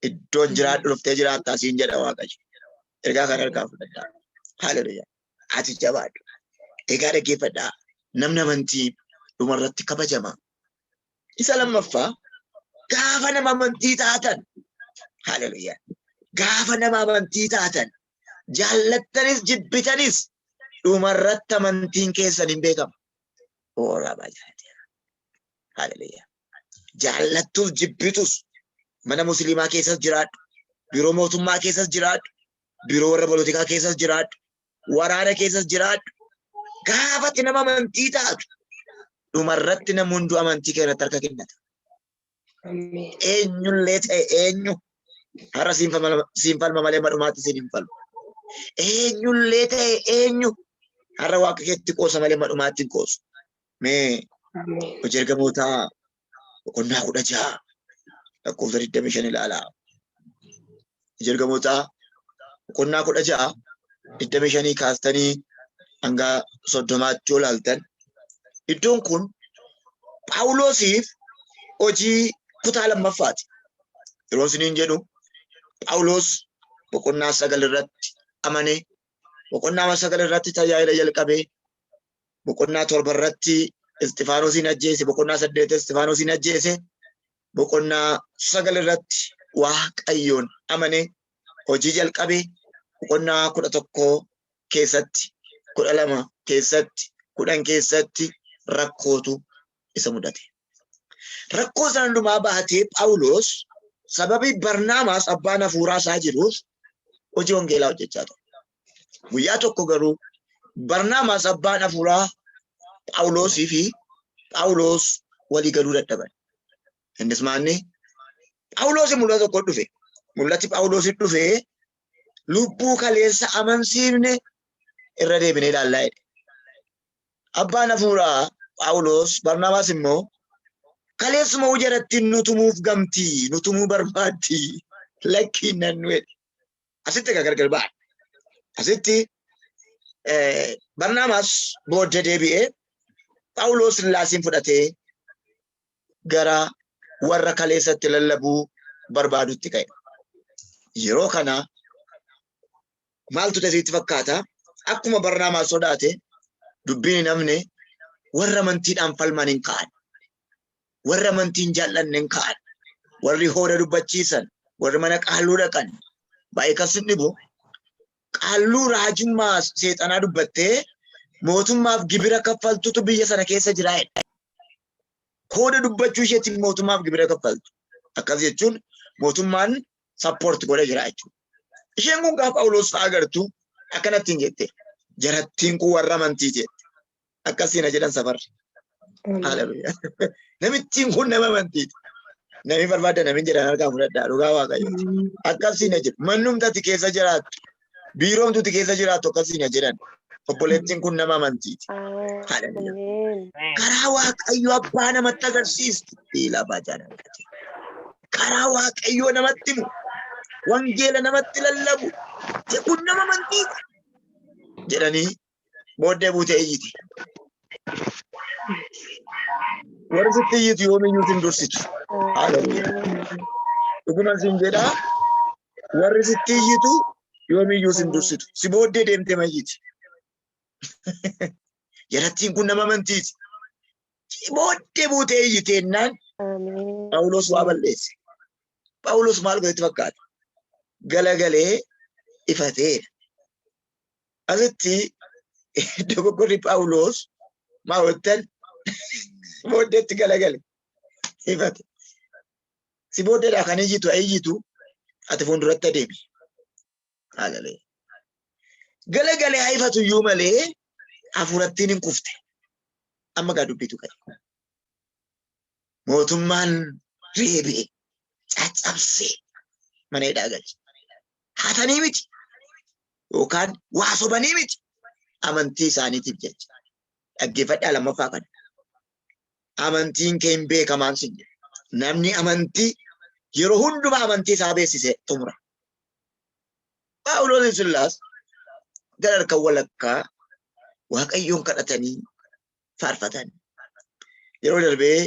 iddoon jiraadhu dhuftee jiraattaa siin jedha Waaqayyo. Ergaa kana harkaa fudhadhaa. Haleluuyaa. Ati jabaadhu. Egaa dhaggeeffadhaa. Namni amantii dhumarratti kabajama. Isa lammaffaa gaafa nama amantii taatan. Haleluuyaa. Gaafa nama amantii taatan jaallattanis jibbitanis dhumarratti amantiin keessan hin beekama. Ooraa baay'ee. Haleluuyaa. Jaallattus jibbitus mana musliimaa keessas jiraadhu, biiroo mootummaa keessas jiraadhu, biiroo warra polotikaa keessas jiraadhu, waraana keessas jiraadhu. Gaafati nama amantii taatu dhumarratti namni hunduu amantii kee irratti harka kennata. Ameen. Eenyullee ta'e eenyu har'a siin falma malee madhumaatti siin hin falmu. Eenyullee ta'e eenyu har'a waaqa keetti qoosa malee madhumaatti hin qoosu. Mee Ameen. hojii ergamootaa boqonnaa 16 lakkoofsa 25 ilaalaa. Hojii ergamootaa boqonnaa 16 25 kaastanii hanga 30tti yoo ilaaltan iddoon kun Phaawulosiif hojii kutaa lammaffaati. Yeroo isiniin jedhu Phaawulos boqonnaa 9 irratti amane, boqonnaa 9 irratti tajaajila jalqabee, boqonnaa 7 irratti Isxifaanosiin ajjeese, boqonnaa 8 Isxifaanosiin ajjeese, boqonnaa 9 irratti Waaqayyoon amane, hojii jalqabee, boqonnaa 11 keessatti, 12 keessatti, 10 keessatti rakkootu isa mudate. Rakkoo sana hundumaa baatee Phaawulos sababii Barnaabaas abbaan hafuuraa isaa jiruuf hojii wangeelaa hojjechaa ture. Guyyaa tokko garuu Barnaabaas abbaan hafuuraa Phaawulosii fi Phaawulos walii galuu dadhaban. Innis maanni Phaawulos mul'ata tokko dhufe. Mul'ati Phaawulos dhufe lubbuu kaleessa amansiifne irra deebinee ilaallaa jedhe. Abbaan hafuuraa Phaawulos Barnaabaas immoo kaleessuma jaratti nu tumuuf gamtii nu tumuu barbaaddi lakkiin nan jedhe. Asitti egaa gargar ba'an. Asitti Barnaabaas booda deebi'ee Phaawulos Sillaasiin fudhatee gara warra kaleessatti lallabuu barbaadutti ka'e. Yeroo kana maaltu ta'e sitti fakkaata? Akkuma Barnaabaas sodaate dubbiin hin hafne, warra amantiidhaan falman hin ka'an. Warra amantiin jaallanne hin ka'an. Warri hooda dubbachiisan, warri mana qaalluu dhaqan. Baay'ee kan sin dhibu qaalluu raajummaa seexanaa dubbattee mootummaaf gibira kaffaltutu biyya sana keessa jira jedha. Hooda dubbachuu isheetiin mootummaaf gibira kaffaltu. Akkas jechuun mootummaan support godhee jira jechuudha. Isheen kun gaafa Phaawulos fa'aa agartu akkanatti hin jette. Jarattiin kun warra amantii jette. Akkasiina jedhan safarri. Haleluuyaa. Namittiin kun nama amantiiti. Namni barbaada namni jedhan harkaa fudhadhaa dhugaa Waaqayyooti. Akkasiina jedhu. Mannumti ati keessa jiraattu, biiroomtu ati keessa jiraattu akkasiina jedhan. Obboleettiin kun nama amantiiti. Haleluuyaa. Karaa Waaqayyo abbaa namatti agarsiistu. Dhiila baajaa namatti. Karaa Waaqayyoo namatti himu. Wangeela namatti lallabu. Kun nama amantiiti. Jedhanii booddee buutee iyyiti. Warri sitti iyyitu yoomiyyuu sin dursitu. Haleluuyaa. Dhuguman sin jedhaa warri sitti iyyitu yoomiyyuu sin dursitu. Si booddee deemtee mayyiti. Jarattiin kun nama amantiiti. Si booddee buutee iyyiteennaan Phaawulos waa balleesse. Phaawulos maal godhetti fakkaata? Galagalee ifateera. Asitti dogoggorri Phaawulos maal jettan booddeetti galagale ifate. Si booddeedhaa kan iyyitu iyyitu ati fuulduratti adeemi. Haleluuyaa. Galagalee haa ifatu iyyuu malee hafuurattiin hin kufte. Amma gaa dubbitu ka'e. Mootummaan reebee caccabsee mana hidhaa galche. Hatanii miti yookaan waa sobanii miti amantii isaaniitiif jecha. Dhaggeeffadhaa lammaffaa kana. Amantiin kee hin beekamaan sin jedhe. Namni amantii yeroo hundumaa amantii isaa beeksise xumura. Phaawulos Sillaas gara harka walakkaa Waaqayyoon kadhatanii faarfatan. Yeroo darbee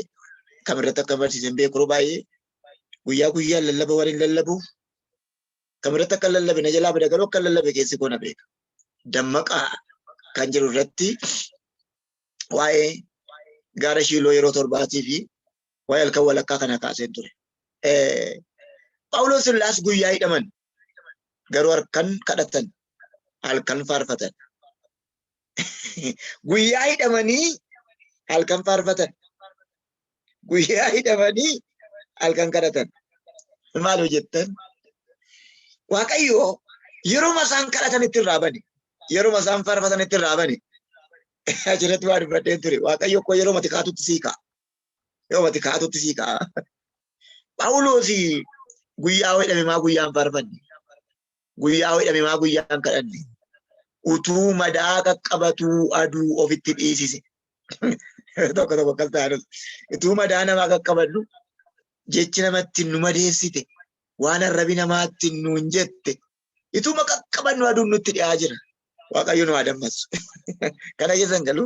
kamirratti akka barsiisan beeku yeroo baay'ee guyyaa guyyaan lallaba waan hin lallabuuf kamirratti akka lallabe na jalaa bada garuu akka lallabe keessi koo na beeka. Dammaqaa kan jedhu irratti waa'ee gaara Shiiloo yeroo torbaatii fi waa'ee halkan walakkaa kana kaaseen ture. Phaawulos Sillaas guyyaa hidhaman garuu halkan kadhatan, halkan faarfatan. Guyyaa hidhamanii halkan faarfatan. Guyyaa hidhamanii halkan kadhatan. Maal hojjettan? Waaqayyo yeroo isaan kadhatanitti irraa bane. Yeroo isaan faarfatanitti irraa bane. Achirratti waa dubbadheen ture. Waaqayyo koo yeroo mati kaatutti sii ka'a. Yeroo mati kaatutti sii ka'a. Phaawulos guyyaa hidhame maa guyyaan faarfanne? Guyyaa hidhame maa guyyaan kadhanne? Utuu madaa qaqqabatuu aduu ofitti dhiisise. Tokko tokko akkas ta'anus. Utuu madaa namaa qaqqabadhu jechi namatti nu madeessite, waan arrabi namaatti nuun jette, ituma qaqqabannu aduun nutti dhi'aa jira. Waaqayyo nu haa dammassu. Kana keessan galu.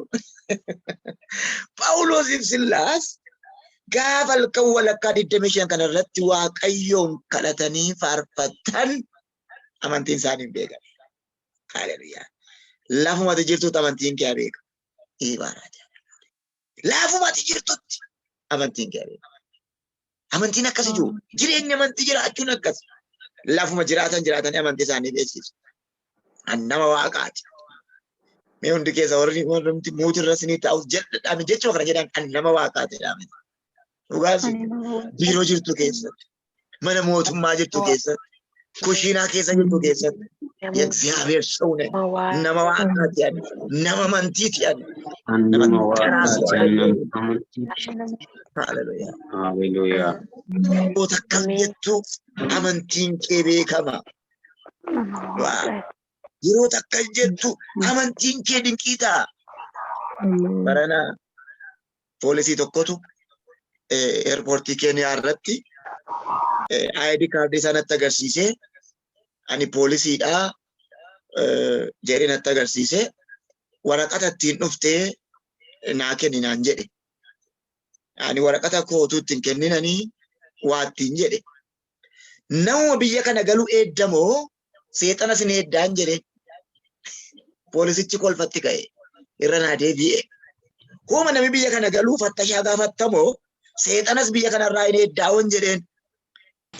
Phaawulosiif Sillaas gaafa halkan walakkaa 25 kana irratti Waaqayyoon kadhatanii faarfatan amantiin isaanii hin beekame. Haleluuyaa. Lafuma ati jirtutti amantiin kee haa beekamu. Iibaaraa Lafuma ati jirtutti amantiin kee haa beekamu. Amantiin akkas jiru. Jireenya amantii jiraachuun akkas. Lafuma jiraatan jiraatanii amantii isaanii beeksisu. An nama waaqaati. Mee hundi keessa warri warri muutii irra isinii taa'us jedhame jechuma kana jedhan an nama waaqaati jedhame. Dhugaas biiroo jirtu keessatti, mana mootummaa jirtu keessatti, kushiinaa keessa jirtu keessatti የእግዚአብሔር ሰው ነኝ። Nama waaqaati ani. Nama amantiiti ani. Nama Nama waaqaati ani nama amantiiti. Haleluuyaa. Haleluuyaa. Namoota akkas jettu amantiin kee beekama. Waa. Yeroo akkas jettu amantiin kee dinqii ta'a. Barana poolisii tokkotu eerpoortii Keeniyaa irratti ID kaardii isaa natti agarsiisee, ani poolisiidha jedhee natti agarsiisee, waraqata ittiin dhuftee naa kenni naan jedhe. Ani waraqata kootuu ittiin kenninanii waa ittiin jedhe. Namuma biyya kana galuu eeddamoo seexana sin eeddaan jedhe. Poolisichi kolfatti ka'e irra naa deebi'e. Hooma namni biyya kana galuu fattashaa gaafattamoo seexanas biyya kanarraa hin eeddaa'oon jedheen.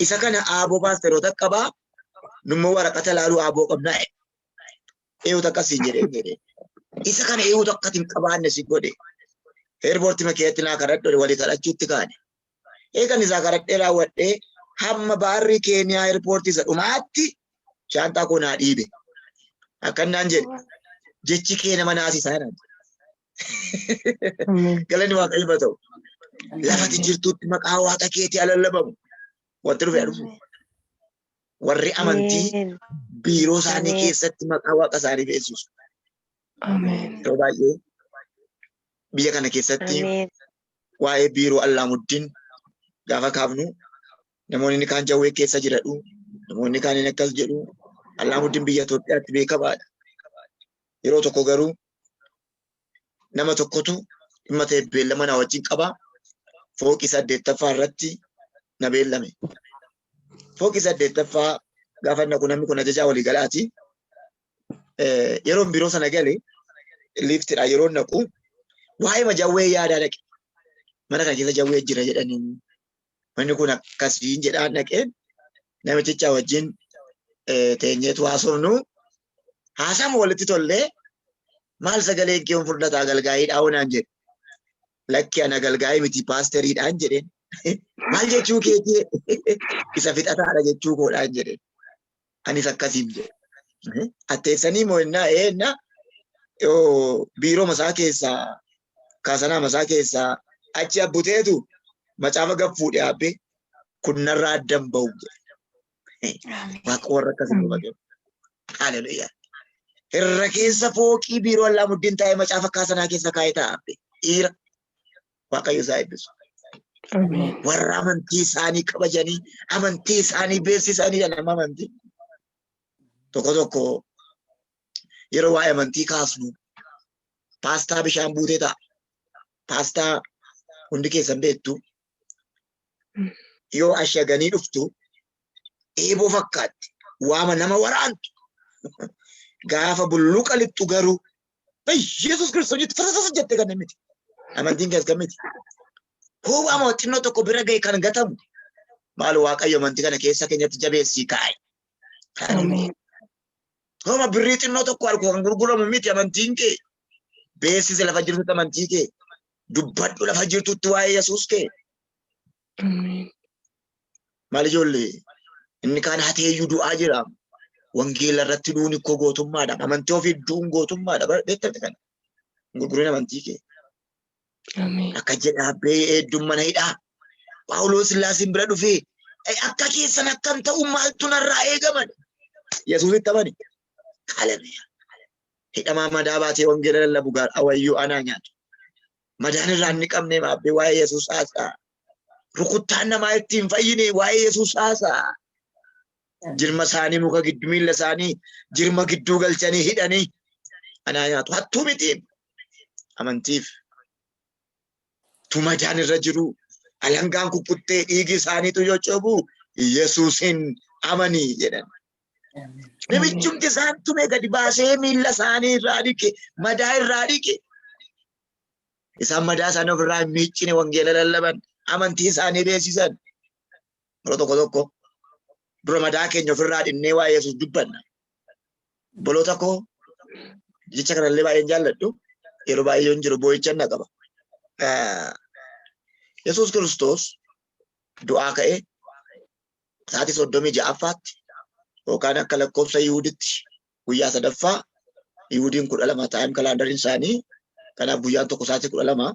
Isa kana aaboo paasteroota qabaa nummoo waraqata laaluu aaboo qabnaa. Eeyyuutu akkasiin jedheen jedheen. Isa kana eeyyuutu akkatiin qabaanne si godhe. Eerpoortii makiinatti naa kadhadhu walii kadhachuutti kaane. Eegan isaa kadhadhee raawwadhee hamma baarri Keeniyaa eerpoortii isa dhumaatti shaanxaa koo naa dhiibe. Akkan naan jedhe, jechi kee nama naasisaa naan jedhe. Galanni Waaqayyoof haa ta'u. Lafati jirtutti maqaa Waaqa keetii alallabamu. Wanti dhufe dhufu. Warri amantii biiroo isaanii keessatti maqaa Waaqa isaanii beeksisu. Yeroo baay'ee biyya kana keessatti waa'ee biiroo Allaamuddin gaafa kaafnu namoonni inni kaan jawwee keessa jiradhu, namoonni kaan inni akkas jedhu. Allaamuddin biyya Itoophiyaatti beekamaadha. Yeroo tokko garuu nama tokkotu dhimma ta'e beellama na wajjin qaba. Fooqii saddeettaffaa irratti na beellame. Fooqii saddeettaffaa gaafa naqu namni kun ajajaa waliigalaati. Yeroon biiroo sana gale liiftidha yeroo naqu waa'ee jawwee yaadaa dhaqe. Mana kana keessa jawwee jira jedhanii manni kun akkasiin jedhaan dhaqee namichicha wajjin teenyeetu haasofnu haasama walitti tollee, maal sagaleen kee furdataa galgaa'iidhaa naan jedhe. Lakki, ana galgaa'ii miti, paasteriidhaan jedheen. Maal jechuu keetii? Isa fixataadha jechuu koodhaan jedheen. Anis akkasiin jedhe. Atteessanii moo innaa eenna yoo biiroo masaa keessaa kaasanaa masaa keessaa achi abbuteetu macaafa gad fuudhee abbee kun narraa addan bahu jedhe. Waaqa warra akkasii nu bageef. Haleluuyaa. Irra keessa fooqii biiroo Allaamuddin taa'ee macaafa kaasanaa keessa kaa'ee taa'a. Dhiira Waaqayyo isaa eebbisu. Ameen. Warra amantii isaanii kabajanii amantii isaanii beeksisaniidha nama amantii. Tokko tokko yeroo waa'ee amantii kaasnu paastaa bishaan buutee ta'a. Paastaa hundi keessan beektu yoo ashaganii dhuftu eeboo fakkaatti waama nama waraantu gaafa bulluqa lixxu garuu Yesuus Kiristoos jetti fasasasa jette kan miti. Amantiin kees kan miti. Ho'aama xinnoo tokko bira ga'e kan gatamu. Maal Waaqayyo amantii kana keessa keenyatti jabeessii kaa'e. Ameen. Hooma birrii xinnoo tokko argu kan gurguramu miti amantiin kee. Beeksisi lafa jirtutti amantii kee. Dubbadhu lafa jirtutti waa'ee Yesuus kee. Ameen. Maal ijoollee inni kaan hateeyyuu du'aa jira. Wangeela irratti du'uun ikkoo gootummaadha. Amantii ofii du'uun gootummaadha. Beektamte kana. Hin gurgurin amantii kee. Ameen. Akka jedha abbee heedduun mana hidhaa. Phaawulos Sillaasiin bira dhufee akka keessan akkam ta'u maaltu narraa eegaman. Yesuusitti amani. Haleluuyaa. Hidhamaa madaa baatee wangeela lallabu gaar awayyuu anaa nyaatu. Madaan irraa inni qabne maabbee waa'ee Yesuus haasa'a. Rukuttaan namaa ittiin fayyine waa'ee Yesuus haasa'a. Jirma isaanii muka gidduu miilla isaanii jirma gidduu galchanii hidhanii anaa nyaatu. Hattuu miti. Amantiif. Tu madaan irra jiru alangaan kukkuttee dhiigi isaaniitu coccobu Yesuusin amanii jedhan. Namichumti isaan tume gadi baasee miilla isaanii irraa dhiqe, madaa irraa dhiqe. Isaan madaa isaanii ofirraa hin miiccine wangeela lallaban, amantii isaanii beeksisan. Yeroo tokko tokko dura madaa keenya ofirraa dhinnee waa'ee Yesuus dubbanna. Obboloota koo jecha kanallee baay'een jaalladhu. Yeroo baay'ee yoon jiru boo'ichan na qaba. Yesuus Kiristoos du'aa ka'ee sa'aatii 36ffaatti yookaan akka lakkoofsa Yihuuditti guyyaa sadaffaa Yihuudiin 12 taa'im kalaandariin isaanii kanaaf guyyaan tokko sa'aatii 12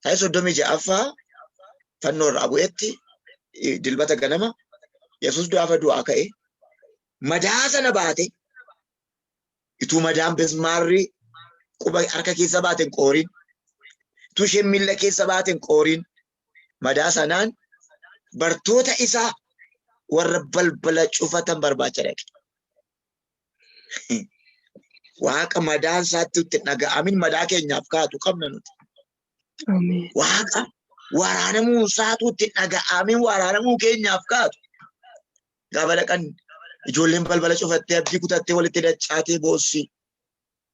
sa'aatii 36ffaa fannoo irraa bu'etti dilbata ganama Yesuus gaafa du'aa ka'e madaa sana baate ituu madaan bismaarri quba harka keessa baate hin qooriin ituu isheen miilla keessa baate hin qooriin madaa sanaan bartoota isaa warra balbala cufatan barbaacha dhaqe. Waaqa madaan isaatti itti dhaga'amin madaa keenyaaf kaatu qabna nuti. Ameen. Waaqa waraanamuu isaatu itti dhaga'amin waraanamuu keenyaaf kaatu. Gaafa dhaqan ijoolleen balbala cufattee abdii kutattee walitti dachaatee boossi.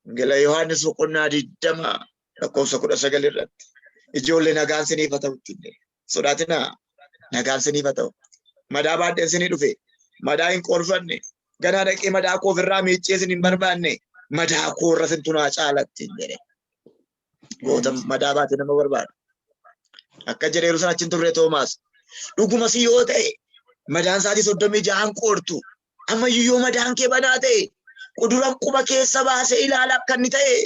Wangeela Yohaannis boqonnaa 20 lakkoofsa 19 irratti. Ijoollee nagaan siniif haa ta'u ittiin jedhe. Sodaatinaa nagaan siniif haa ta'u. Madaa baadheen sinii dhufe. Madaa hin qoorfanne. Ganaa dhaqee madaa koo ofirraa miiccee sin hin barbaanne. Madaa koo irra sintu naa caala ittiin jedhe. Goota madaa baate nama barbaada. Akka jedheeru sana achi hin turre Toomaas. Dhuguma si yoo ta'e madaan isaatii 36n qoortu. Ammayyuu yoo madaan kee banaa ta'e quduran quba keessa baasee ilaala akka inni ta'e.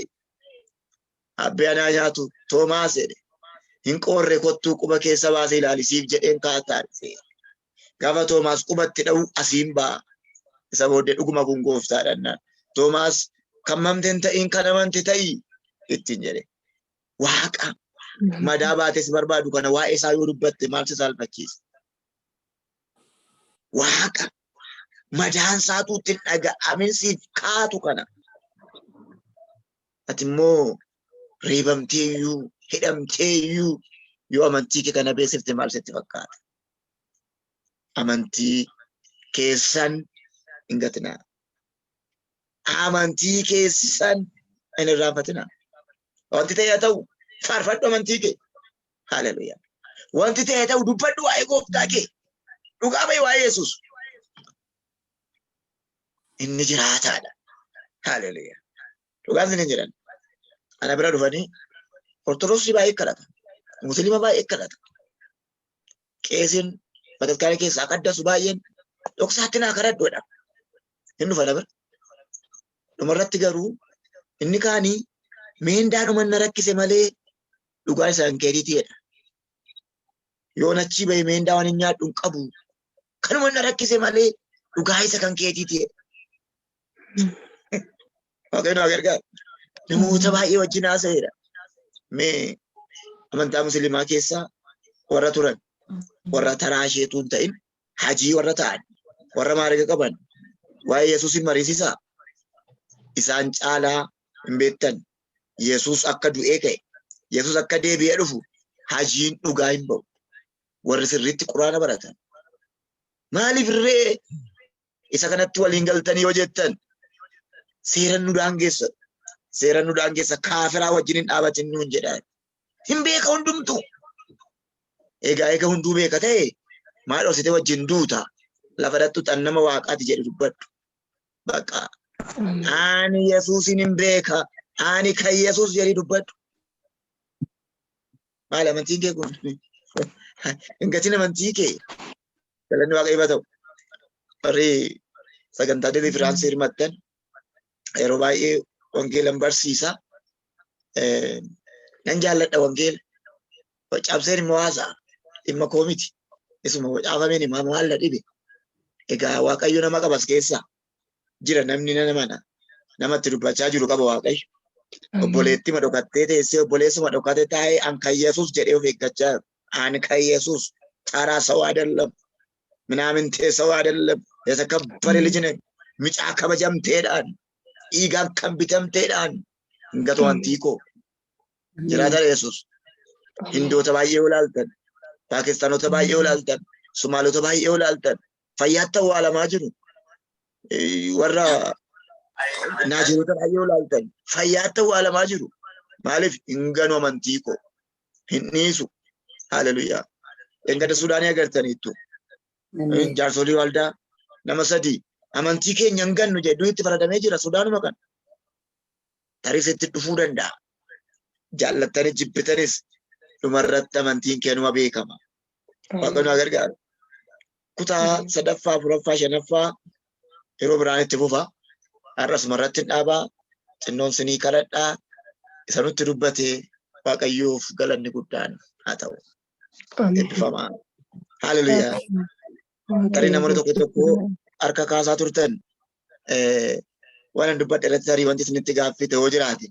Abbee anaa nyaatu Toomaas jedhe. Hin qoorre kottuu quba keessa baasee ilaali siif jedheen kaataa dhufe. Gaafa Toomaas qubatti dha'u asiin ba'a. Isa booddee dhuguma kun gooftaadha jennaan. Toomaas kan mamte hin ta'iin kan amante ta'i ittiin jedhe. Waaqa madaa baatee si barbaadu kana waa'ee isaa yoo dubbatte maal si saalfachiisa? Waaqa madaan isaatu itti hin dhaga'amin siif kaatu kana. Ati immoo reebamteeyyuu hidhamteeyyuu yoo amantii kee kana beeksifte maal sitti fakkaata? Amantii keessan hin gatinaa. Amantii keessan hin irraanfatinaa. Wanti ta'e haa ta'u faarfadhu amantii kee. Haleluuyaa. Wanti ta'e haa ta'u dubbadhu waa'ee gooftaa kee. Dhugaa ba'i waa'ee Yesuus. Inni jiraataadha. Haleluuyaa. Dhugaan isin hin jedhan. Ana bira dhufanii Ortodoksii baay'ee kadhata. Musliima baay'ee kadhata. Qeesiin bataskaana keessaa qaddasu baay'een dhoksaatti naa kadhadhu jedha. Hin dhufa na bira. Dhumarratti garuu inni kaanii meendaadhuma na rakkise malee dhugaan isaa hin keetiiti jedha. Yoon achii bahe meendaa waan hin nyaadhu hin qabu. Kanuma na rakkise malee dhugaa isa kan keetiiti jedha. Waaqayyo nu haa gargaaru. Namoota baay'ee wajjin haasa'eera. Mee amantaa musliimaa keessaa warra turan, warra taraa isheetu hin ta'in, hajii warra ta'an, warra maariga qaban, waa'ee Yesuus hin mariisisaa. Isaan caalaa hin beektan. Yesuus akka du'ee ka'e, Yesuus akka deebi'ee dhufu hajiin dhugaa hin ba'u. Warri sirriitti quraana baratan. Maaliif ree isa kanatti waliin galtanii yoo jettan seeran nu daangeessa. Seeran nu daangeessa kaafiraa wajjin hin dhaabatin nuun jedha. Hin beeka hundumtu. Egaa eega hunduu beeka ta'e maal dhoksitee wajjin duuta? Lafa dhattu xan nama waaqaati jedhi dubbadhu. Bakka ani Yesuusin hin beeka. Ani kan Yesuus jedhi dubbadhu. Maal amantiin kee kun? Hin gatin amantii kee. Galanni Waaqayyoof haa ta'u. Warri sagantaa deliverance hirmattan yeroo baay'ee wangeelan barsiisa. Nan jaalladha wangeela. Cabseen immoo haasa'a. Dhimma koo miti. Isuma caafameen himaa maal na dhibe. Egaa Waaqayyo nama qabas keessaa jira namni nama mana. Namatti dubbachaa jiru qaba Waaqayyo. Obboleettima dhokattee teessee obboleessuma dhokatee taa'ee an kan Yesuus jedhee of eeggachaa jiru. An kan Yesuus ተራ ሰው አይደለም፣ ምናምንቴ ሰው አይደለም። የተከበረ ልጅ ነኝ። Mucaa kabajamteedhaan dhiigaan kan bitamteedhaan hin gatu amantii koo. Jiraata Yesuus. Hindoota baay'ee olaaltan, Paakistaanota baay'ee olaaltan, Sumaalota baay'ee olaaltan fayyaatti awwaalamaa jiru. Warra Naajeerota baay'ee olaaltan fayyaatti awwaalamaa jiru. Maaliif hin ganu amantii koo hin dhiisu. Haleluuyaa. Engada Sudaanii agartaniittu. Jaarsolii waldaa nama sadii amantii keenya hin gannu jedhu itti faradamee jira Sudaanuma kana. Tarii sitti dhufuu danda'a. Jaallattanis jibbitanis dhumarratti amantiin keenuma beekama. Waaqayyo nu haa gargaaru. Kutaa sadaffaa, afuraffaa, shanaffaa yeroo biraan itti fufa. Har'asuma irratti hin dhaabaa. Xinnoon sinii kadhadhaa. Isa nutti dubbate Waaqayyoof galanni guddaan haa ta'u. Eebbifamaa. Haleluuyaa. Tarii namoonni tokko tokko harka kaasaa turtan waan ani dubbadhe irratti tarii wanti isinitti gaaffii ta'uu jiraate.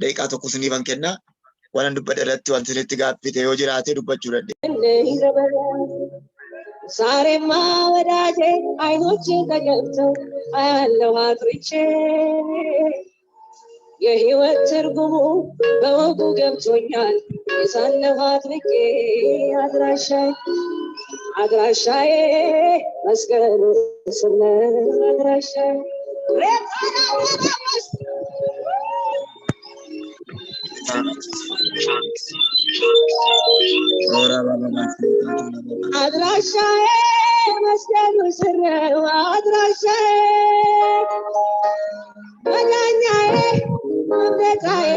Daqiiqaa tokko isiniifan kenna. Waan ani dubbadhe irratti wanti isinitti gaaffii ta'e yoo jiraate dubbachuu dandeessu. ዛሬማ ወዳጄ አይኖቼ ተከፍተው አያለው አጥርቼ የህይወት ትርጉሙ በወጉ ገብቶኛል። የሳለሁ አጥብቄ አድራሻዬ አድራሻዬ መስቀሉ ስር ነው አድራሻዬ። አድራሻዬ መስቀሉ ስር ነው አድራሻዬ መዳኛዬ መምለጫዬ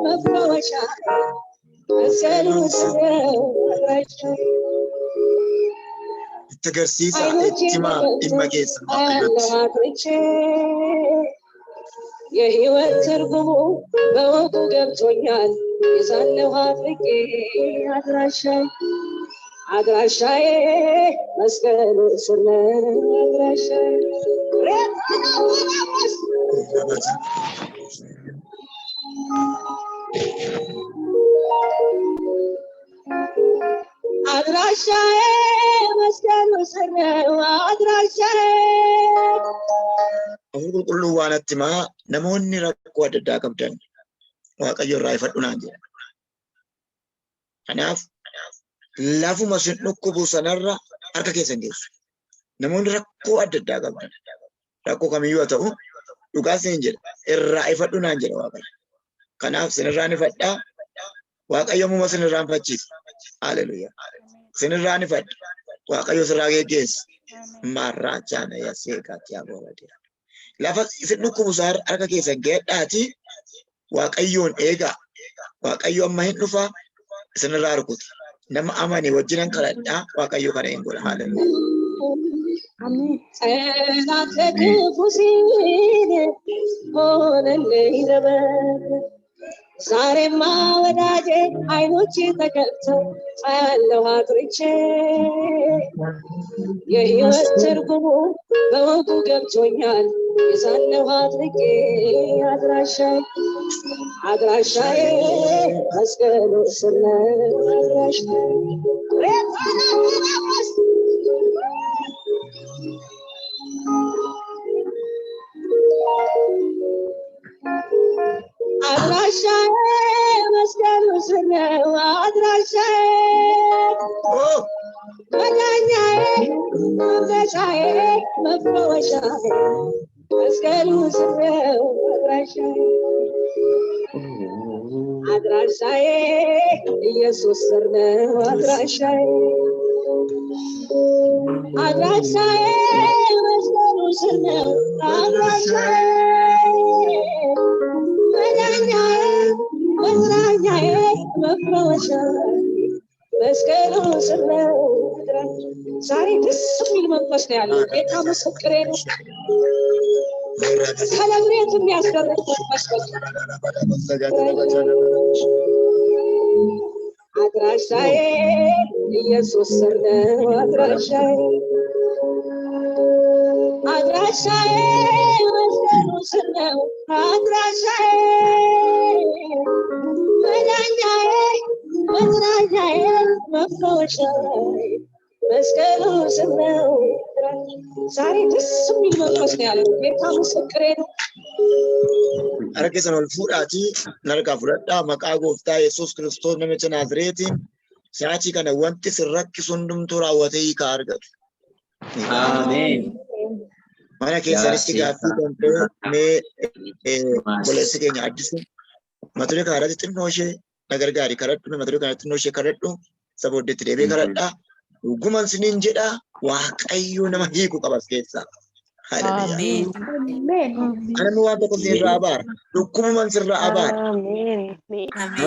መፈወሻዬ መስቀሉ ስር ነው አድራሻዬ። Itti agarsiisa, አይኖቼ itti himaa dhimma keessan Waaqayyotti. አያለው አጥርቼ የህይወት ትርጉሙ በወጉ ገብቶኛል። የሳለሁ አጥብቄ አድራሻዬ አድራሻዬ መስቀሉ ስር ነው አድራሻዬ። አድራሻዬ መስቀሉ ስር ነው አድራሻዬ። Hafuurri qulqulluu waan natti himaa namoonni rakkoo adda addaa qabdan Waaqayyo irraa ifadhu naan jedha. Kanaaf lafuma sin dhukkubu sanarra harka keessan geessu. Namoonni rakkoo adda addaa qabdan rakkoo kamiyyuu haa ta'u dhugaa sin jedha irraa ifadhu naan jedha Waaqayyo. Kanaaf sinirraan ifadhaa Waaqayyo ammuma sin irraanfachiisa. Haleluuyaa. Sinirraan ifadha. Waaqayyo sirraa geggeessa. Marraa chaana yaseeqaatti yaa Lafa isin dhukkubu isaa harka keessan geedhaati Waaqayyoon eegaa. Waaqayyo amma hin dhufa isinirraa rukuta. Nama amane wajjinan kadhadhaa Waaqayyo kana hin godha. Haleluuyaa. ጠላት ለክፉ ሲል ሆነልኝ ዘመን። ዛሬማ ወዳጄ አይኖቼ ተከፍተው አያለው አጥርቼ የህይወት ትርጉሙ በወጉ ገብቶኛል። ይዛለሁ አጥብቄ አድራሻዬ አድራሻዬ መስቀሉ ስር ነው አድራሻዬ አድራሻዬ መስቀሉ ስር ነው አድራሻዬ መዳኛዬ ማምለጫዬ መፈወሻዬ መስቀሉ ስር ነው አድራሻዬ አድራሻዬ ኢየሱስ ስር ነው አድራሻዬ አድራሻዬ መስቀሉ ስር ነው አድራሻዬ መዳኛዬ መጽናኛዬ መፈወሻዬ መስቀሉ ስር ነው አድራሻዬ። ዛሬ ደስ የሚል መንፈስ ነው ያለው። ጌታ ምስክሬ ነው። celebrate የሚያስደርግ መንፈስ በቃ አድራሻዬ ኢየሱስ ስር ነው አድራሻዬ አድራሻዬ መስቀሉ ስር ነው አድራሻዬ መዳኛዬ መጽናኛዬ መፈወሻዬ መስቀሉ ስር ነው። ዛሬ ደስ የሚል መንፈስ ነው ያለው። ጌታ ምስክሬ ነው። Harka keessan ol fuudhaatii harkaa fudhadhaa maqaa gooftaa Yesuus Kiristoos namicha Naazreetiin sa'aatii kana wanti sin rakkisu hundumtuu raawwatee hiikaa argatu. Ameen. Mana keessanitti gaaffii kan ta'e mee obboleessi keenya Addisu mata duree kana irratti xinnoo ishee na gargaari kadhadhu mata duree kana xinnoo ishee kadhadhu isa booddeetti deebi'ee kadhadhaa. Dhuguman siniin jedhaa Waaqayyo nama hiiku qabas keessaa. Haleluuyaa. Ani immoo waan tokko sirraa abaara. Dhukkubuman sirraa abaara.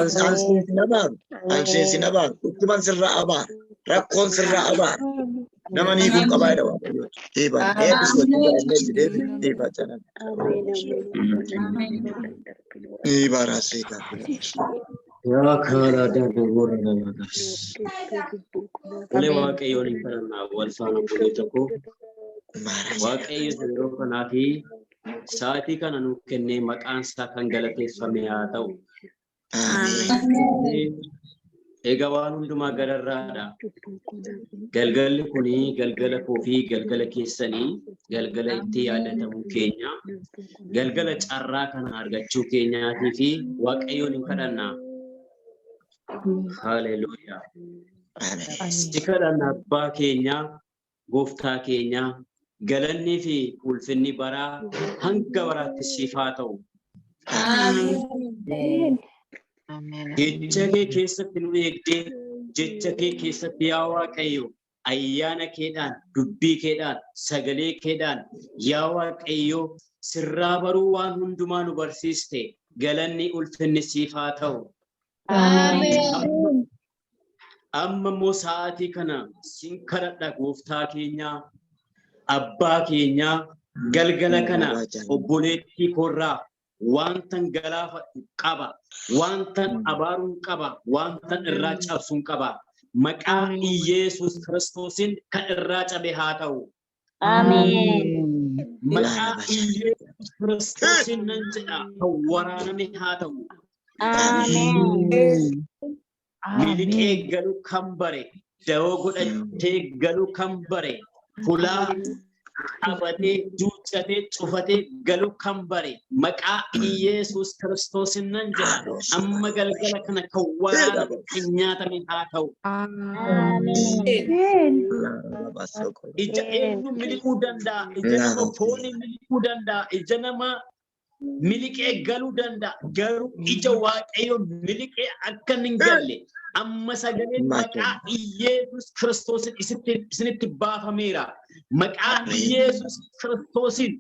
Ansiin sin abaaru. Ansiin sin abaaru. Dhukkuban sirraa abaara. Rakkoon sirraa abaara. Nama ni hiikuu qabaa jedha Waaqayyo. Dhiibaa. Eebbis wajjin kadhannee itti deebi. Dhiibaa jedhan. Dhiibaa raasee gaaffii. Yaa kaala darbe warra namaas. Ulee Waaqayyoon hin kadhannaa wal faana obboleessa koo. Waaqayyo isa yeroo kanaa fi sa'aatii kana nuuf kennee maqaan isaa kan galateeffame haa ta'u. Ameen. Egaa waan hundumaa gararraadha. Galgalli kuni galgala koo fi galgala keessanii galgala itti yaadatamuu keenya galgala carraa kana argachuu keenyaatii fi Waaqayyoon hin kadhannaa. Haleluuyaa. Ameen. Si kadhanna abbaa keenyaa, gooftaa keenyaa, galannii fi ulfinni baraa hanga baraatti siif haa ta'u. Jecha kee keessatti nu eegdee, jecha kee keessatti yaa Waaqayyo, ayyaana keedhaan, dubbii keedhaan, sagalee keedhaan, yaa Waaqayyo, sirraa baruu waan hundumaa nu barsiiste, galanni ulfinni siif haa ta'u. Amma immoo sa'aatii kana sin kadhadha gooftaa keenyaa, abbaa keenyaa, galgala kana obboleettii koorraa wantan galaafadhu qaba, wantan abaaruun qaba, wantan irraa cabsuun qaba. Maqaa Iyeesuus Kiristoosiin kan irraa cabe haa ta'u. Maqaa Iyeesuus Kiristoosiin nan jedha kan waraaname haa ta'u. Miliqee galuu kan bare, dawoo godhatee galuu kan bare, fulaa qabatee, duuchatee, cufatee galuu kan bare, maqaa Iyeesuus Kiristoosiin nan jedha. Amma galgala kana kan waraaname kan nyaatame haa ta'u. Ija eenyu miliquu danda'a? Ija nama foonii miliquu danda'a? Ija nama miliqee galuu danda'a? Garuu ija Waaqayyoo miliqee akka hin galle amma sagaleen maqaa Iyeesuus Kiristoosiin isinitti baafameera. Maqaa Iyeesuus Kiristoosiin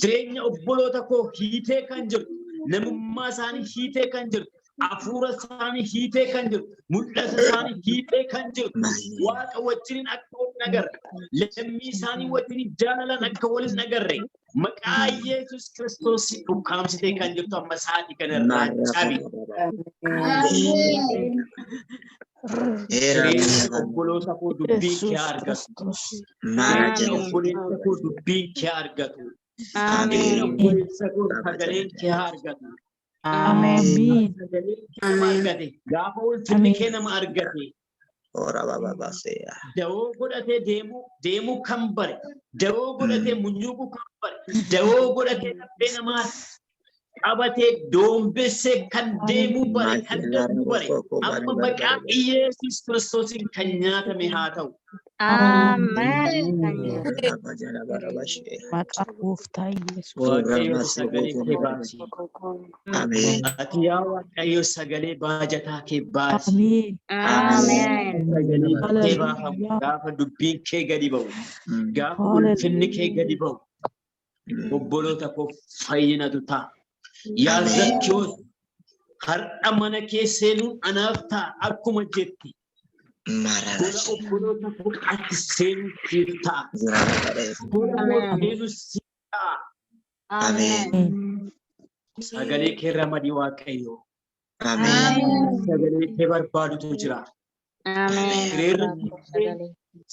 jireenya obboloota koo hiitee kan jirtu, namummaa isaanii hiitee kan jirtu, hafuura isaanii hiitee kan jirtu, mul'ata isaanii hiitee kan jirtu, Waaqa wajjiniin akka wal hin agarre, lammii isaanii wajjiniin jaalalaan akka wal hin agarre, maqaa Iyeesuus Kiristoosiin ukkaamsitee kan jirtu amma sa'aatii kanarraa cabi. Jireenya obboloota koo dubbii kee argatu. Jireenya obboleessa koo dubbii kee argatu. Inni Ameen. obboleessa koo sagaleen kee haa argatu. Ameen. Sagaleen kee nama argate. Gaafa ulfinni kee nama argate. Ora baba baseya. Dawoo godhatee deemuu deemuu kan bare. Dawoo godhatee munyuuquu kan bare. Dawoo godhatee laphee namaa qabatee doombessee kan deemuu bare kan darbuu bare. Amma maqaa Iyeesus Kiristoosiin kan nyaatame haa ta'u. Ameen. Maqaa gooftaa Yesuus. Waaqayyo sagalee kee baasi. Ameen. Ati yaa Waaqayyo sagalee baajataa kee baasi. Ameen. Ameen. Sagalee kee baafamu Haleluuyaa. gaafa dubbiin kee gadi ba'u gaafa ulfinni kee gadi ba'u obboloota koo fayyinatu ta'a. Yaa Ameen. Zakkiyoos har'a mana kee seenuun anaaf ta'a akkuma jette gola obboloota koo ati seenuun siif ta'a. Gola koo seenuun siif ta'a. Ameen. Sagalee kee ramadii Waaqayyo. Ameen. Sagalee kee barbaadutu jira. Ameen.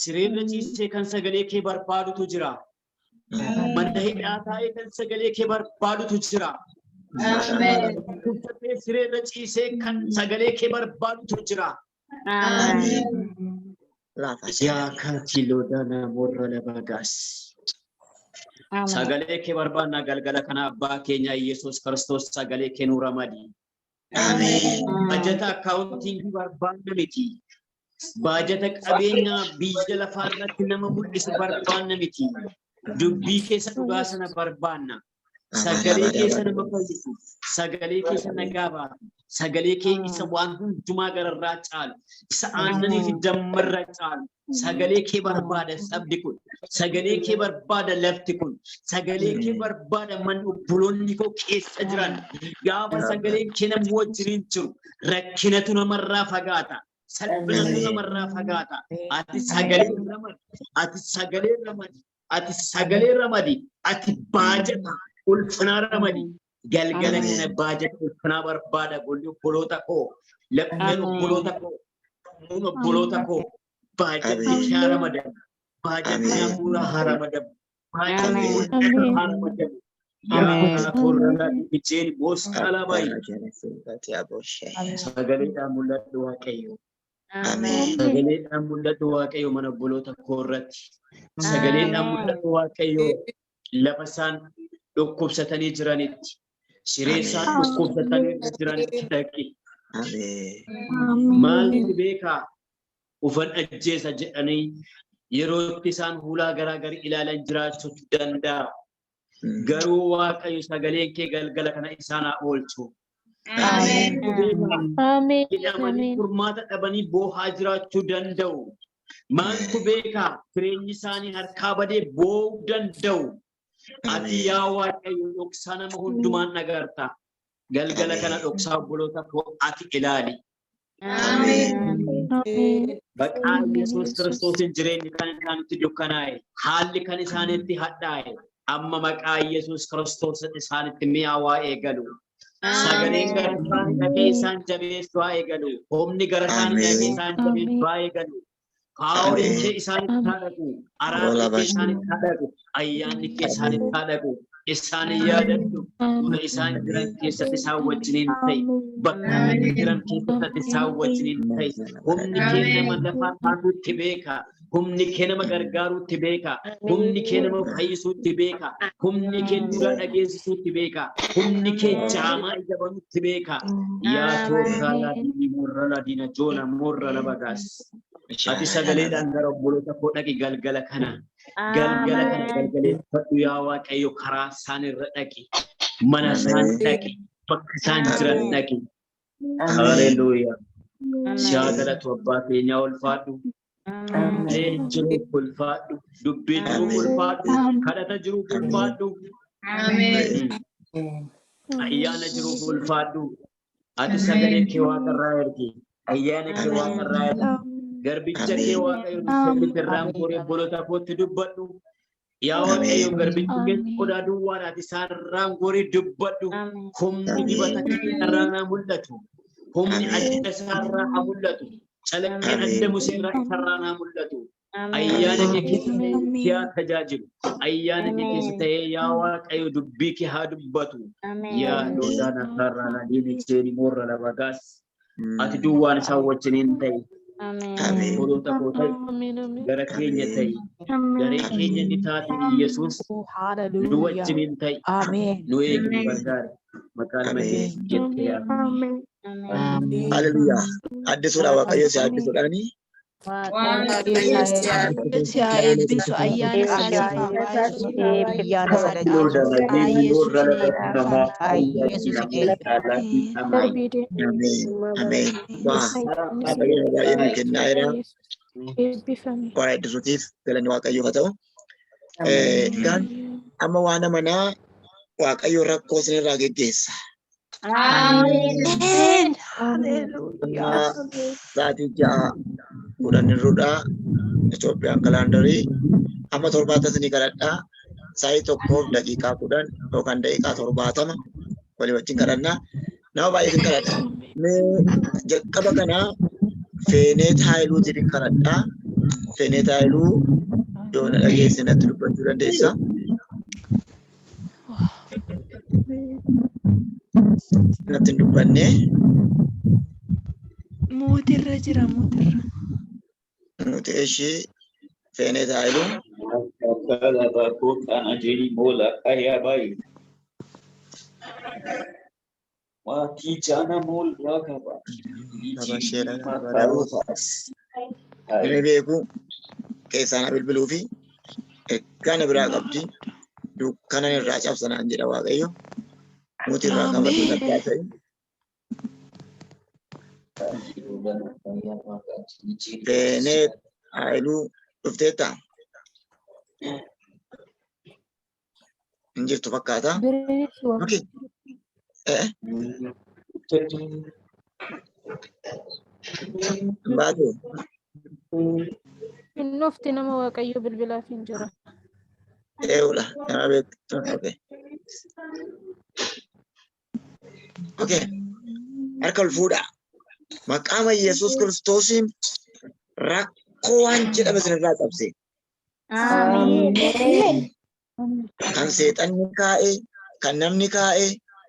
Sireerra ciisee kan sagalee kee barbaadutu jira. Mana hidhaa taa'ee kan sagalee kee barbaadutu jira. Dhukkubsatee sireerra ciisee kan sagalee kee barbaadutu jira. Ameen. Yaa kaatiloodana morra labagaas. Sagalee kee barbaannaa galgala kana abbaa keenya Yesuus Kiristoos sagalee kee nuu ramadi. Ameen. Baajata accountingii barbaanna miti. Baajata qabeenyaa biyya lafaa irratti nama mul'isu barbaanna miti. Dubbii keessa dhugaa sana barbaanna. Sagalee keessa nama fayyisu. Sagalee keessa nagaa baasu. Sagalee kee isa waan hundumaa gararraa caalu. Isa aannanii fi dammarraa caalu. Sagalee kee barbaada sabni kun. Sagalee kee barbaada lafti kun. Sagalee kee barbaada manni obboloonni koo keessa jiran. Gaafa sagaleen kee nama wajjiniin jiru rakkinatu namarraa fagaata. Salphinatu namarraa fagaata. Ati sagalee ramadi. Ati sagalee ramadi. Ati sagalee ramadi. Ati baajata ulfinaa ramadi. Galgala kana baajata ulfinaa barbaada golli obboloota koo. Lapheen obboloota koo. Sammuun obboloota koo. Baajatni kee haa ramadamu. Baajatni hafuuraa haa ramadamu. Baajatni mul'ata haa ramadamu. Yaa hafuurra ijeen boosqalaa baay'ee. Sagaleedhaan mul'adhu Waaqayyo. Ameen. Sagaleedhaan mul'adhu Waaqayyo mana obboloota koo irratti. Sagaleedhaan mul'adhu Waaqayyo lafa isaan dhukkubsatanii jiranitti. Siree isaan dhukkubsatanii jiranitti dhaqi. Ameen. Maaltu beekaa? Ufan ajjeesa jedhanii yeroo itti isaan hulaa garaa garii ilaalan jiraachuu danda'a. Garuu Waaqayyo sagaleen kee galgala kana isaan haa oolchu. Ameen. Hidhamanii furmaata dhabanii boohaa jiraachuu danda'u. Maaltu beekaa? Jireenyi isaanii harkaa badee boo'uu danda'u. Ati yaa Waaqayyo dhoksaa nama hundumaan agarta. Galgala kana dhoksaa obboloota koo ati ilaali. Maqaa Yesuus Kiristoosiin jireenyi kan isaanitti dukkanaa'e, haalli kan isaanitti hadhaa'e, amma maqaa Yesuus Kiristoos isaanitti mi'aawaa eegalu. Sagaleen gara isaanii dhaqee isaan jabeessu haa eegalu. Humni gara isaanii dhaqee isaan jabeessu haa eegalu. Poweriin kee isaanitti haa dhaqu. Araarri kee isaanitti haa dhaqu. Ayyaanni kee isaanitti haa dhaqu. Isaan yaadadhu. Fuula isaan jiran keessatti isaan wajjiniin ta'i. Bakka isaan jiran keessatti isaan wajjiniin ta'i. Humni kee nama lafaa kaasuutti beeka. Humni kee nama gargaaruutti beeka. Humni kee nama fayyisuutti beeka. Humni kee dura dhageessisuutti beeka. Humni kee jaamaa ija banuutti beeka. Yaa tookaalaa diinii morrala diina joona morrala bagaas. Ati sagaleedhaan gara obboloota koo dhaqi galgala kana. Galgala kana galgaleeffadhu yaa Waaqayyo karaa isaan irra dhaqi. Mana isaan dhaqi. Bakka isaan jiran dhaqi. Haleluuyaa. Si haa galatu abbaa keenyaa ulfaadhu. Sagalee jiruuf ulfaadhu. Dubbii jiruuf ulfaadhu. Kadhata jiruuf ulfaadhu. Ayyaana jiruuf ulfaadhu. Ati sagalee kee waaqarraa ergi. Ayyaana kee waaqarraa ergi. Garbicha kee Waaqayyo sirriitti irraan goree obboloota kootti dubbadhu. Yaa Waaqayyo garbichi kee qodaa duwwaadha. Ati isaan irraan goree dubbadhu. Humni dibata kee irraa naa mul'atu. Humni adda isaarraa haa mul'atu. Calaqqeen adda Musee irraa isarraa naa mul'atu. Ayyaana kee keessa Ameen. ta'ee si haa tajaajilu. Ayyaana kee keessa ta'ee yaa Waaqayyo dubbii kee haa dubbatu. Yaa loolaan har'aan adiin seeni morra labagaas. Ati duwwaan isaan wajjiniin ta'i. Ameen. Hoolota koo ta'i. Ameen. Ameen. Gara keenya ta'i. Garee keenya ni taate Yesuus nu Hallelujah. wajjiniin ta'i. Ameen. Nu eegi nu gargaari. Maqaa nama Ameen. keetiin jettee yaa. Ameen. Haleluuyaa. Addisuudha Waaqayyo si addisuudhaani. Si haa eebbisu ayyaana isaa siif haa baay'isu. Ayyaana isaa Loolaan dachaa. adiin Yesuus morra hin labagaa. eebbifami. Yesuus hin eebbifami. Ameen. Ameen. Waa Waaqayyo baay'ee nu kennaa jira. Waan addisuutiif galanni Waaqayyoof haa ta'u. Egaan amma waan amanaa Waaqayyo rakkoo isinirraa geggeessa. Ameen. Amma Hallelujah. sa'aatii 6:10 irruudhaa Itoophiyaan kalaandarii amma torbaata isinii kadhadhaa. Sa'aatii 1:10 yookaan 70 walii wajjin kadhannaa. Nama baay'ee isin kadhadha. Mee jalqaba kanaa Feeneet Haayiluutiif hin kadhadhaa. Feeneet Haayiluu yoo na dhageesse natti dubbachuu dandeessa. Natti hin dubbanne. Mootirra jira mootirra. Nuti ishii Feeneet Haayiluu. Inni beeku keessaan haa bilbiluu fi ergaa na biraa qabdi. Dukkanan irraa cabsanaan jedha Waaqayyo. Nuti irraa qabatu Ameen. natti haa ta'e. Feeneet Haayiluu dhufteetta? Hin jirtu fakkaata. Okay. Hin baatu. Innofti nama Waaqayyo bilbilaaf hin jira. Eewudha. Nama beektu. Okay. Okay. Harka ol fuudhaa. Maqaama Yesuus Kiristoosiin rakkoo waan jedhame isinirraa cabse. Ameen. Kan seexanni kaa'e, kan namni kaa'e,